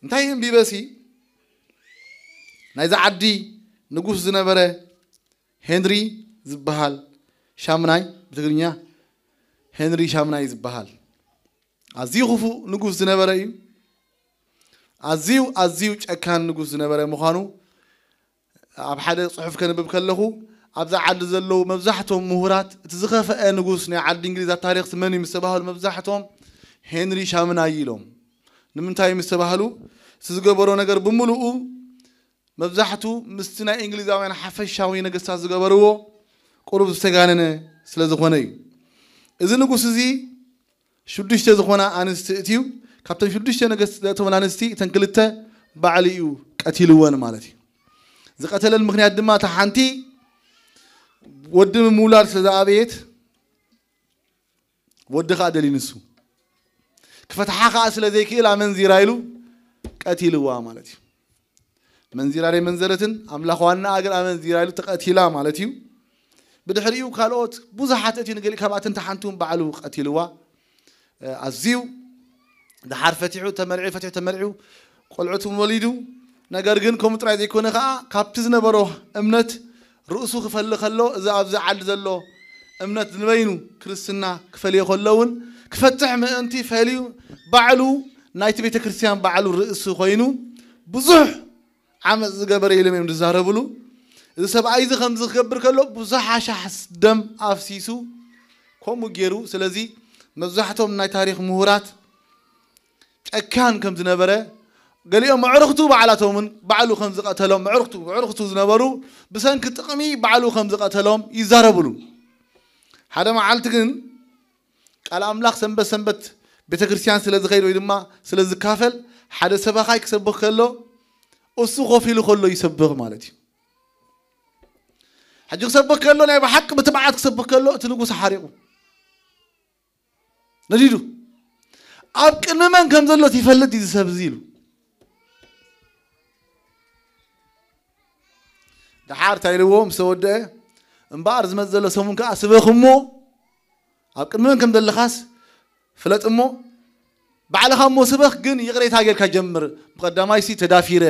እንታይ እምቢበሲ ናይዚ ዓዲ ንጉስ ዝነበረ ሄንሪ ዝበሃል ሻምናይ ብትግርኛ ሄንሪ ሻምናይ ዝበሃል ኣዝዩ ክፉእ ንጉስ ዝነበረ እዩ። ኣዝዩ ኣዝዩ ጨካን ንጉስ ዝነበረ ምዃኑ ኣብ ሓደ ጽሑፍ ከንብብ ከለኹ ኣብዛ ዓዲ ዘለዉ መብዛሕቶም ምሁራት እቲ ዝኸፈአ ንጉስ ናይ ዓዲ እንግሊዝ ኣብ ታሪኽ መን እዩ ምስ ተባህሉ መብዛሕቶም ሄንሪ ሻምናይ ኢሎም። ንምንታይ ምስ ተባህሉ እቲ ዝገበሮ ነገር ብምሉኡ መብዛሕቱ ምስቲ ናይ እንግሊዛውያን ሓፈሻዊ ነገስታት ዝገበርዎ ቁሩብ ዝተጋነነ ስለ ዝኾነ እዩ። እዚ ንጉስ እዚ ሽዱሽተ ዝኾና ኣንስቲ እትዩ። ካብተን ሽዱሽተ ነገስቲ ዘእተወን ኣንስቲ እተን ክልተ ባዕሉ እዩ ቀቲልወን ማለት እዩ። ዝቐተለን ምኽንያት ድማ እታ ሓንቲ ወዲ ምውላድ ስለ ዝኣበየት፣ ወዲ ከዓ ደልዩ ንሱ ክፈትሓ ከዓ ስለ ዘይክእል ኣመንዚራ ኢሉ ቀቲልዋ ማለት እዩ። መንዚራ ደይ መንዘረትን ኣምላኽ ዋና ኣገር ኣመንዚራ ኢሉ ተቐቲላ ማለት እዩ። ብድሕሪኡ ካልኦት ብዙሓት እቲ ንገሊ ካብኣተን ተሓንቱን ባዕሉ ቀቲልዋ። ኣዝዩ ድሓር ፈቲሑ ተመርዒ ፈቲሑ ተመርዒ ቆልዑትን ወሊዱ። ነገር ግን ከምኡ ጥራይ ዘይኮነ ከዓ ካብቲ ዝነበሮ እምነት ርእሱ ክፈሊ ከሎ፣ እዚ ኣብዚ ዓዲ ዘሎ እምነት ንበይኑ ክርስትና ክፈልዮ ከሎ እውን ክፈትሕ ምእንቲ ፈልዩ ባዕሉ ናይቲ ቤተ ክርስቲያን ባዕሉ ርእሲ ኮይኑ ብዙሕ ዓመፅ ዝገበረ ኢሎም እዮም ዝዛረብሉ። እዚ ሰብኣይ እዚ ከምዚ ክገብር ከሎ ብዙሕ ኣሻሕ ደም ኣፍሲሱ ከምኡ ገይሩ። ስለዚ መብዛሕቶም ናይ ታሪክ ምሁራት ጨካን ከም ዝነበረ፣ ገሊኦም ኣዕሩኽቱ ባዕላቶምን ባዕሉ ከም ዝቐተሎም፣ ኣዕሩኽቱ ኣዕሩኽቱ ዝነበሩ ብሰንኪ ጥቕሚ ባዕሉ ከም ዝቐተሎም ይዛረብሉ። ሓደ መዓልቲ ግን ቃል ኣምላኽ ሰንበት ሰንበት ቤተ ክርስቲያን ስለ ዝኸይድ ወይ ድማ ስለ ዝካፈል ሓደ ሰባኻይ ክሰብኽ ከሎ እሱ ኮፍ ኢሉ ከሎ ይሰብኽ ማለት እዩ። ሕጂ ክሰብኽ ከሎ ናይ ብሓቂ ብትብዓት ክሰብኽ ከሎ እቲ ንጉስ ሓሪቑ ነዲዱ። ኣብ ቅድሚ መን ከም ዘሎ ይፈልጥ እዩ እዚ ሰብ እዚ ኢሉ። ደሓር እንታይ ኢልዎ ምስ ተወደአ፣ እምበኣር ዝመጽእ ዘሎ ሰሙን ከኣ ስበኽ እሞ ኣብ ቅድሚ መን ከም ዘለኻስ ፍለጥ እሞ ባዕልኻ እሞ ስበኽ፣ ግን ይቕሬታ ጌርካ ጀምር። ብቐዳማይሲ ተዳፊረ፣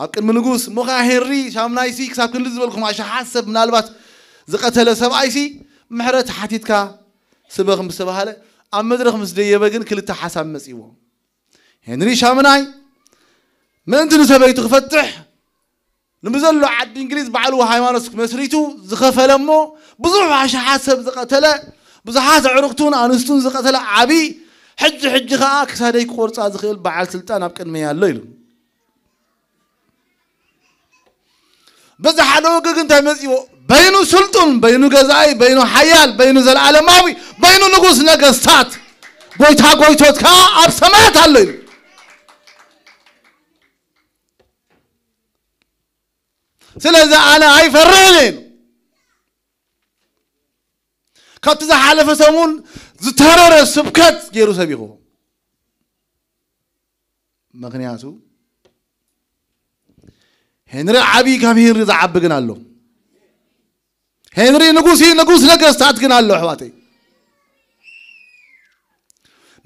ኣብ ቅድሚ ንጉስ እሞ ኸዓ ሄንሪ ሻምናይሲ ክሳብ ክንዲ ዝበልኩም ኣሽሓት ሰብ ምናልባት ዝቐተለ ሰብኣይሲ ምሕረት ሓቲትካ ስበኽ ምስ ተባሃለ፣ ኣብ መድረኽ ምስ ደየበ ግን ክልተ ሓሳብ መጺእዎ። ሄንሪ ሻምናይ ምእንቲ ንሰበይቱ ክፈትሕ ንምዘሎ ዓዲ እንግሊዝ ባዕሉ ሃይማኖት መስሪቱ ዝኸፈለ እሞ ብዙሕ ኣሽሓት ሰብ ዝቐተለ፣ ብዙሓት ኣዕሩኽቱን ኣንስቱን ዝቐተለ ዓቢ፣ ሕጂ ሕጂ ኸኣ ክሳደይ ክቆርጻ ዝኽእል በዓል ስልጣን ኣብ ቅድመይ ኣሎ ኢሉ። በዚ ሓደ ወገን እንታይ መጺዎ? በይኑ ስልጡን፣ በይኑ ገዛኢ፣ በይኑ ሓያል፣ በይኑ ዘለዓለማዊ፣ በይኑ ንጉስ ነገስታት፣ ጎይታ ጎይቶት ከኣ ኣብ ሰማያት ኣሎ ኢሉ። ስለዚ ኣነ ኣይፈርሕን እየ ኢሉ። ካብቲ ዝሓለፈ ሰሙን ዝተረረ ስብከት ገይሩ ሰቢኹ። ምኽንያቱ ሄንሪ ዓብዪ ካብ ሄንሪ ዝዓቢ ግን ኣሎ። ሄንሪ ንጉስ እዩ፣ ንጉስ ነገስታት ግን ኣሎ ኣሕዋተይ።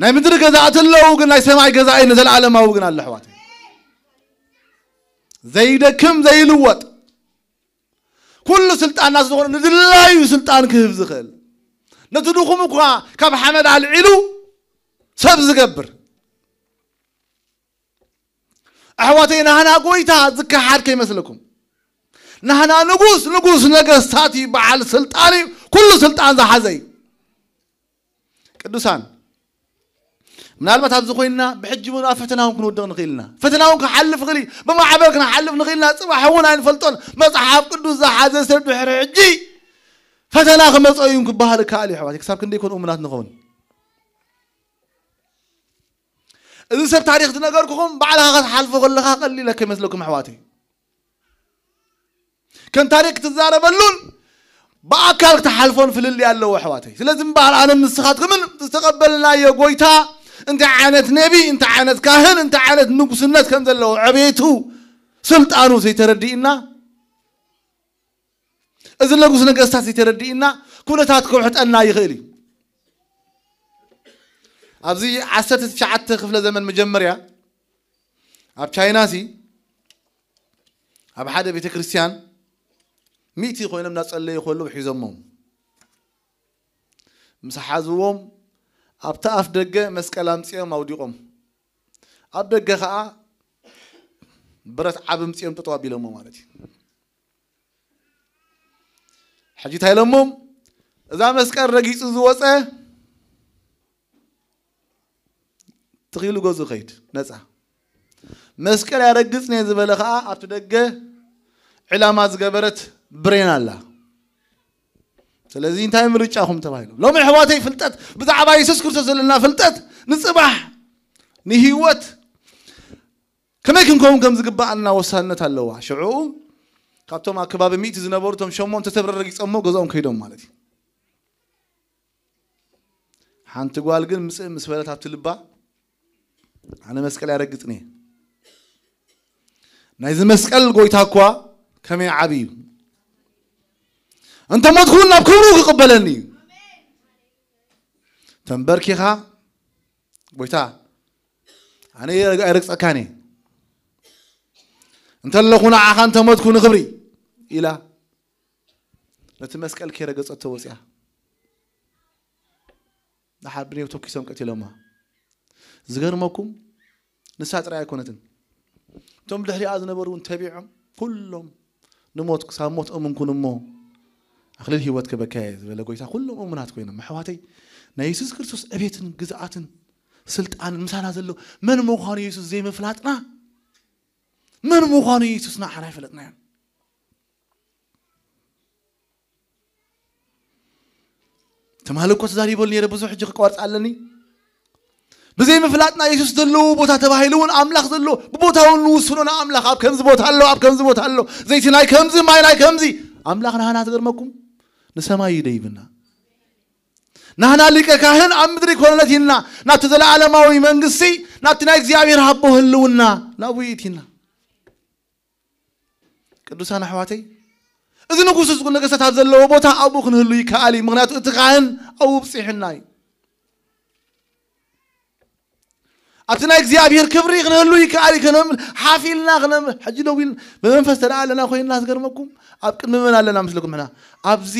ናይ ምድሪ ገዛእቲ ኣለዉ፣ ግን ናይ ሰማይ ገዛኢ ንዘለኣለማዊ ግን ኣሎ ኣሕዋተይ። ዘይደክም ዘይልወጥ ኩሉ ስልጣንና ዝኾነ ንድላዩ ስልጣን ክህብ ዝኽእል፣ ነቲ ድኹም እኳ ካብ ሓመድ ኣልዒሉ ሰብ ዝገብር። ኣሕዋተይ፣ ናህና ጎይታ ዝከሓድ ከይመስለኩም። ናህና ንጉስ ንጉስ ነገስታት እዩ፣ በዓል ስልጣን እዩ፣ ኩሉ ስልጣን ዝሓዘ እዩ። ቅዱሳን፣ ምናልባት ኣብዚ ኮይንና ብሕጂ እውን ኣብ ፈተና እውን ክንወድቕ ንኽእል ኢና። ፈተና እውን ክሓልፍ ይኽእል እዩ። ብማዕበል ክንሓልፍ ንኽእል ኢና። ጽባሕ እውን ኣይንፈልጦን። መጽሓፍ ቅዱስ ዝሓዘ ሰብ ድሕሪ ሕጂ ፈተና ክመጾ እዩ ክበሃል ይከኣል እዩ ኣሕዋተይ። ክሳብ ክንደይ ኮን እሙናት ንኸውን? እዚ ሰብ ታሪኽ ዝነገርኩኹም ባዕልኻ ክትሓልፎ ከለኻ ቀሊል ከይመስለኩም ኣሕዋተይ። ከም ታሪኽ ክትዛረበሉን ብኣካል ክትሓልፎን ፍልልይ ኣለዎ ኣሕዋተይ። ስለዚ እምበኣር ኣነን ንስኻትኩምን ዝተቐበልናዮ ጎይታ እንታይ ዓይነት ነቢ፣ እንታይ ዓይነት ካህን፣ እንታይ ዓይነት ንጉስነት ከም ዘለዎ፣ ዕቤቱ፣ ስልጣኑ ዘይተረዲእና፣ እዚ ንጉስ ነገስታት ዘይተረዲእና ኩነታት ከውሕጠና ይኽእል እዩ። ኣብዚ ዓሰርተ ትሽዓተ ክፍለ ዘመን መጀመርያ ኣብ ቻይና ሲ ኣብ ሓደ ቤተ ክርስቲያን ሚእቲ ኮይኖም እናጸለዩ ከለዉ ሒዞሞም ምስ ሓዝዎም ኣብቲ ኣፍ ደገ መስቀል ኣምጺኦም ኣውዲቖም ኣብ ደገ ኸኣ ብረት ዓቢ ኣምጺኦም ጠጠው ኣቢሎሞ ማለት እዩ። ሕጂ እንታይ ኢሎሞም? እዛ መስቀል ረጊጹ ዝወጸ ትኺሉ ገዝኡ ከይድ ነጻ። መስቀል ያረግጽ ነየ ዝበለ ከዓ ኣብቲ ደገ ዕላማ ዝገበረት ብሬን ኣላ። ስለዚ እንታይ ምርጫኹም ተባሂሉ ሎም ኣሕዋተይ ፍልጠት ብዛዕባ የሱስ ክርስቶስ ዘለና ፍልጠት ንፅባሕ ንህይወት ከመይ ክንከውን ከም ዝግባኣና ወሳንነት ኣለዋ። ሽዑ ካብቶም ኣብ ከባቢ ሚእቲ ዝነበሩ እቶም ሸሞንተ ተብረ ረጊፆሞ ገዝኦም ከይዶም ማለት እዩ። ሓንቲ ጓል ግን ምፅእ ምስ በለት ኣብቲ ልባ ኣነ መስቀል ያረግፅኒ ናይዚ መስቀል ጎይታ እኳ ከመይ ዓብ እዩ። እንተ ሞትኩ ናብ ክብሩ ክቕበለኒ እዩ። ተንበርኪኻ ጎይታ ኣነ ኣይረግፀካን እየ እንተለኹ ንዓኻ እንተሞትኩ ንክብሪ ኢላ ነቲ መስቀል ከይረገጸቶ ወፅያ። ንሓድሪ ተኪሶም ቀቲሎማ። ዝገርመኩም ንሳ ጥራይ ኣይኮነትን፣ እቶም ድሕሪኣ ዝነበሩ እውን ተቢዖም ኩሎም ንሞት ክሳብ ሞት እሙን ኩን እሞ ኣክሊል ህይወት ክበካየ ዝበለ ጎይታ ኩሎም እሙናት ኮይኖም። ኣሕዋተይ ናይ የሱስ ክርስቶስ ዕቤትን ግዝኣትን ስልጣንን ምሳና ዘሎ መን ምዃኑ የሱስ ዘይምፍላጥና፣ መን ምዃኑ የሱስ ንዓና ኣይፈለጥናዮን። ተማሊ እኮ ተዛሪበሉ ነይረ ብዙሕ ሕጂ ክቋርፅ ኣለኒ። ብዘይ ምፍላጥና የሱስ ዘለዎ ቦታ ተባሂሉ እውን ኣምላኽ ዘለዎ ብቦታውን ንውስኖ ንኣምላኽ ኣብ ከምዚ ቦታ ኣሎ ኣብ ከምዚ ቦታ ኣሎ ዘይቲ ናይ ከምዚ ማይ ናይ ከምዚ ኣምላኽ ናህና ዝገርመኩም ንሰማይ እዩ ደይብና። ናህና ሊቀ ካህን ኣብ ምድሪ ኮነለት ኢልና ናብቲ ዘለዓለማዊ መንግስቲ ናብቲ ናይ እግዚኣብሔር ሃቦ ህልውና ናብኡ ይእቲና። ቅዱሳን ኣሕዋተይ እዚ ንጉስ ዝጉ ነገስታት ኣብ ዘለዎ ቦታ ኣብኡ ክንህሉ ይከኣል እዩ። ምክንያቱ እቲ ካህን ኣብኡ ብፅሕና እዩ። ኣብቲ ናይ እግዚኣብሔር ክብሪ ክንህሉ ይከኣል እዩ። ከነምል ሓፊልና ክነምል ሕጂ ደው ኢልና ብመንፈስ ተደኣ ኣለና ኮይንና ዝገርመኩም ኣብ ቅድሚ መን ኣለና ምስልኩም ሕና ኣብዚ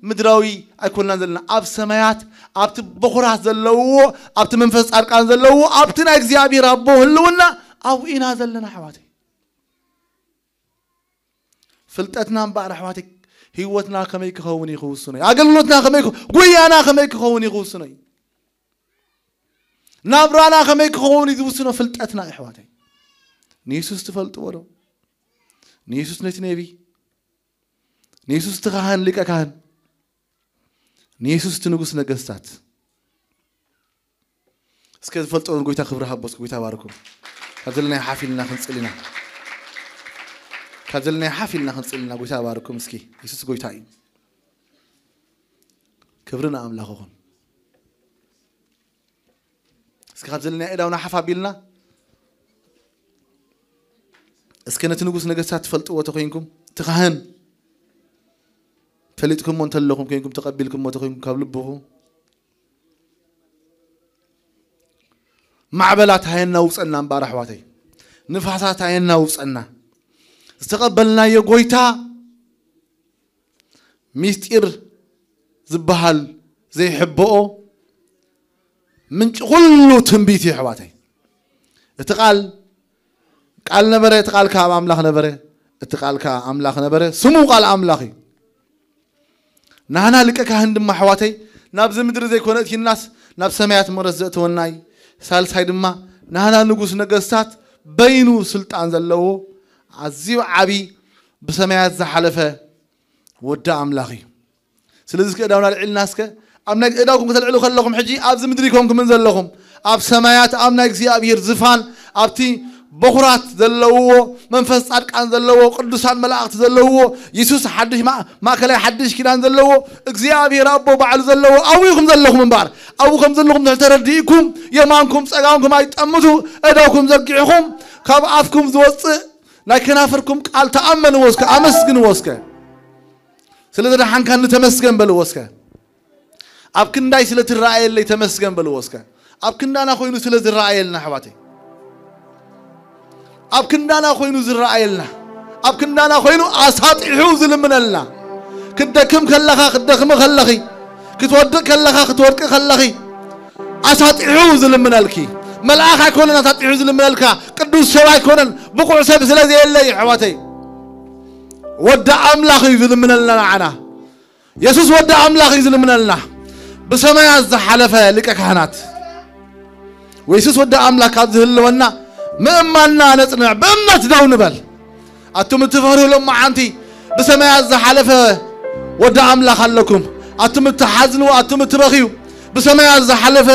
ምድራዊ ኣይኮንናን ዘለና ኣብ ሰማያት ኣብቲ በኩራት ዘለውዎ ኣብቲ መንፈስ ፃድቃን ዘለውዎ ኣብቲ ናይ እግዚኣብሔር ኣቦ ህልውና ኣብኡ ኢና ዘለና ኣሕዋተይ። ፍልጠትና እምበኣር ኣሕዋተይ ህይወትና ከመይ ክኸውን እዩ ክውስኖ እዩ። ኣገልግሎትና ከመይ ክኸ- ጉያና ከመይ ክኸውን እዩ ክውስኖ እዩ። ናብራና ከመይ ክኸውን እዩ ዝውስኖ ፍልጠትና ኣሕዋተይ። ንየሱስ ትፈልጥዎ ዶ? ንየሱስ ነቲ ነቢ ንየሱስ እቲ ካህን ሊቀ ካህን ንየሱስ እቲ ንጉስ ነገስታት እስከ ዝፈልጦ ጎይታ ክብሪ ሃቦ እስኪ ጎይታ ባርኩም። ካብ ዘለናይ ሓፍ ኢልና ክንፅል ኢና። ካብ ዘለናይ ሓፍ ኢልና ክንፅል ኢና። ጎይታ ባርኩም እስኪ። የሱስ ጎይታ እዩ። ክብሪ ንኣምላኽ ይኹን። እስኪ ካብ ዘለናይ ኣእዳውና ሓፍ ኣቢልና እስኪ ነቲ ንጉስ ነገስታት ትፈልጥዎ ተኮይንኩም እቲ ካህን ፈሊጥኩሞ እንተለኹም ኮይንኩም ተቐቢልኩሞ ተኮይንኩም ካብ ልብኹም ማዕበላት ኣየናውፀና እምበኣር ኣሕዋተይ ንፋሳት ኣየናውፀና ዝተቐበልናዮ ጎይታ ሚስጢር ዝበሃል ዘይሕብኦ ምንጪ ኩሉ ትንቢት እዩ ኣሕዋተይ። እቲ ቃል ቃል ነበረ፣ እቲ ቃል ከዓ ኣብ ኣምላኽ ነበረ፣ እቲ ቃል ከዓ ኣምላኽ ነበረ፣ ስሙ ቃል ኣምላኽ እዩ። ናህና ልቀ ካህን ድማ ኣሕዋተይ ናብዚ ምድሪ ዘይኮነ እቲናስ ናብ ሰማያት ምረት ዘእተወና እዩ። ሳልሳይ ድማ ናህና ንጉስ ነገስታት በይኑ ስልጣን ዘለዎ ኣዝዩ ዓቢ ብሰማያት ዝሓለፈ ወዲ ኣምላኽ እዩ። ስለዚ እስከ እዳውና ልዕልና እስከ ኣብ ናይ እዳውኩም ከተልዕሉ ከለኹም ሕጂ ኣብዚ ምድሪ ኮንኩምን ዘለኹም ኣብ ሰማያት ኣብ ናይ እግዚኣብሔር ዝፋን ኣብቲ በኹራት ዘለውዎ መንፈስ ጻድቃን ዘለዎ ቅዱሳን መላእክቲ ዘለውዎ የሱስ ሓድሽ ማ- ማእከላይ ሓድሽ ኪዳን ዘለዎ እግዚኣብሔር ኣቦ ባዕሉ ዘለዎ ኣብኡ ኢኹም ዘለኹም እምበኣር ኣብኡ ከም ዘለኹም እንድሕር ተረዲእኩም የማንኩም ጸጋምኩም ኣይጠምቱ እዳውኩም ዘርጊሕኹም ካብ ኣፍኩም ዝወጽእ ናይ ከናፍርኩም ቃል ተኣመንዎ እስከ ኣመስግንዎ እስከ ስለ ዘድሓንካኒ ተመስገን በልዎ እስከ ኣብ ክንዳይ ስለ ትረኣየለይ ተመስገን በልዎ እስከ ኣብ ክንዳና ኮይኑ ስለ ዝረኣየልና ኣሕዋተይ ኣብ ክንዳና ኮይኑ ዝረኣየልና ኣብ ክንዳና ኮይኑ ኣሳጢሑ ዝልምነልና ክትደክም ከለኻ ክትደክሚ ከለኺ ክትወድቅ ከለኻ ክትወድቂ ከለኺ ኣሳጢሑ ዝልምነልኪ መልኣኽ ኣይኮነን ኣሳጢሑ ዝልምነልካ ቅዱስ ሰብ ኣይኮነን ብቑዕ ሰብ ስለ ዘየለ እዩ ኣሕዋተይ ወዲ ኣምላኽ እዩ ዝልምነልና ንዓና የሱስ ወዲ ኣምላኽ እዩ ዝልምነልና ብሰማያት ዝሓለፈ ሊቀ ካህናት ወየሱስ ወዲ ኣምላኽ ካብ ዝህልወና ምእማንና ነጽንዕ፣ ብእምነት ደው ንበል። ኣቱም እትፈርሁ ሎማዓንቲ ብሰማያት ዝሓለፈ ወዲ ኣምላኽ ኣለኩም። ኣቱም እትሓዝኑ፣ ኣቱም እትበኽዩ ብሰማያት ዝሓለፈ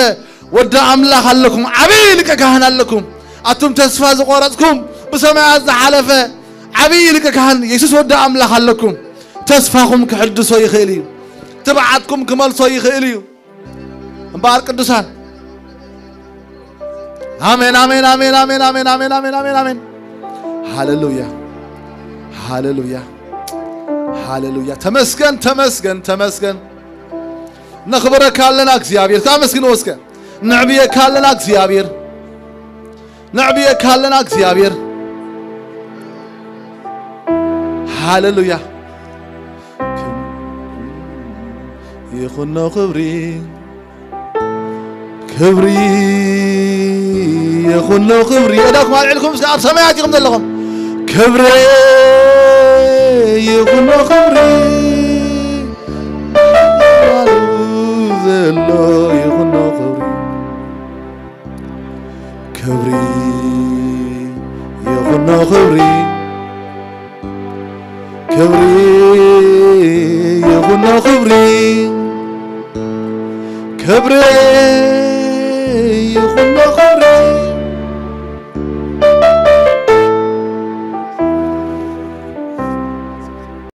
ወዲ ኣምላኽ ኣለኩም። ዓብዪ ሊቀ ካህን ኣለኩም። ኣቱም ተስፋ ዝቆረጽኩም ብሰማያት ዝሓለፈ ዓብዪ ሊቀ ካህን የሱስ ወዲ ኣምላኽ ኣለኩም። ተስፋኹም ክሕድሶ ይኽእል እዩ። ትብዓትኩም ክመልሶ ይኽእል እዩ። እምበኣር ቅዱሳን ኣሜን፣ ኣሜን፣ ኣሜን፣ ኣሜን፣ ኣሜን፣ ኣሜን፣ ኣሜን፣ ኣሜን፣ ኣሜን። ሃሌሉያ፣ ሃሌሉያ፣ ሃሌሉያ። ተመስገን፣ ተመስገን፣ ተመስገን። ነኽብረካ ኣለና እግዚኣብሔር። ታመስግንዎ እስከ። ነዕብየካ ኣለና እግዚኣብሔር። ነዕብየካ ኣለና እግዚኣብሔር። ሃሌሉያ። ይኹኖ ክብሪ፣ ክብሪ ይኹኖ ክብሪ። እዳኩም ኣልዕልኩም እስከ ኣብ ሰማያት ኢኹም ዘለኹም። ክብሪ ይኹኖ ክብሪ። ዘሎ ይኹኖ ክብሪ። ክብሪ ይኹኖ ክብሪ። ክብሪ ይኹኖ ክብሪ።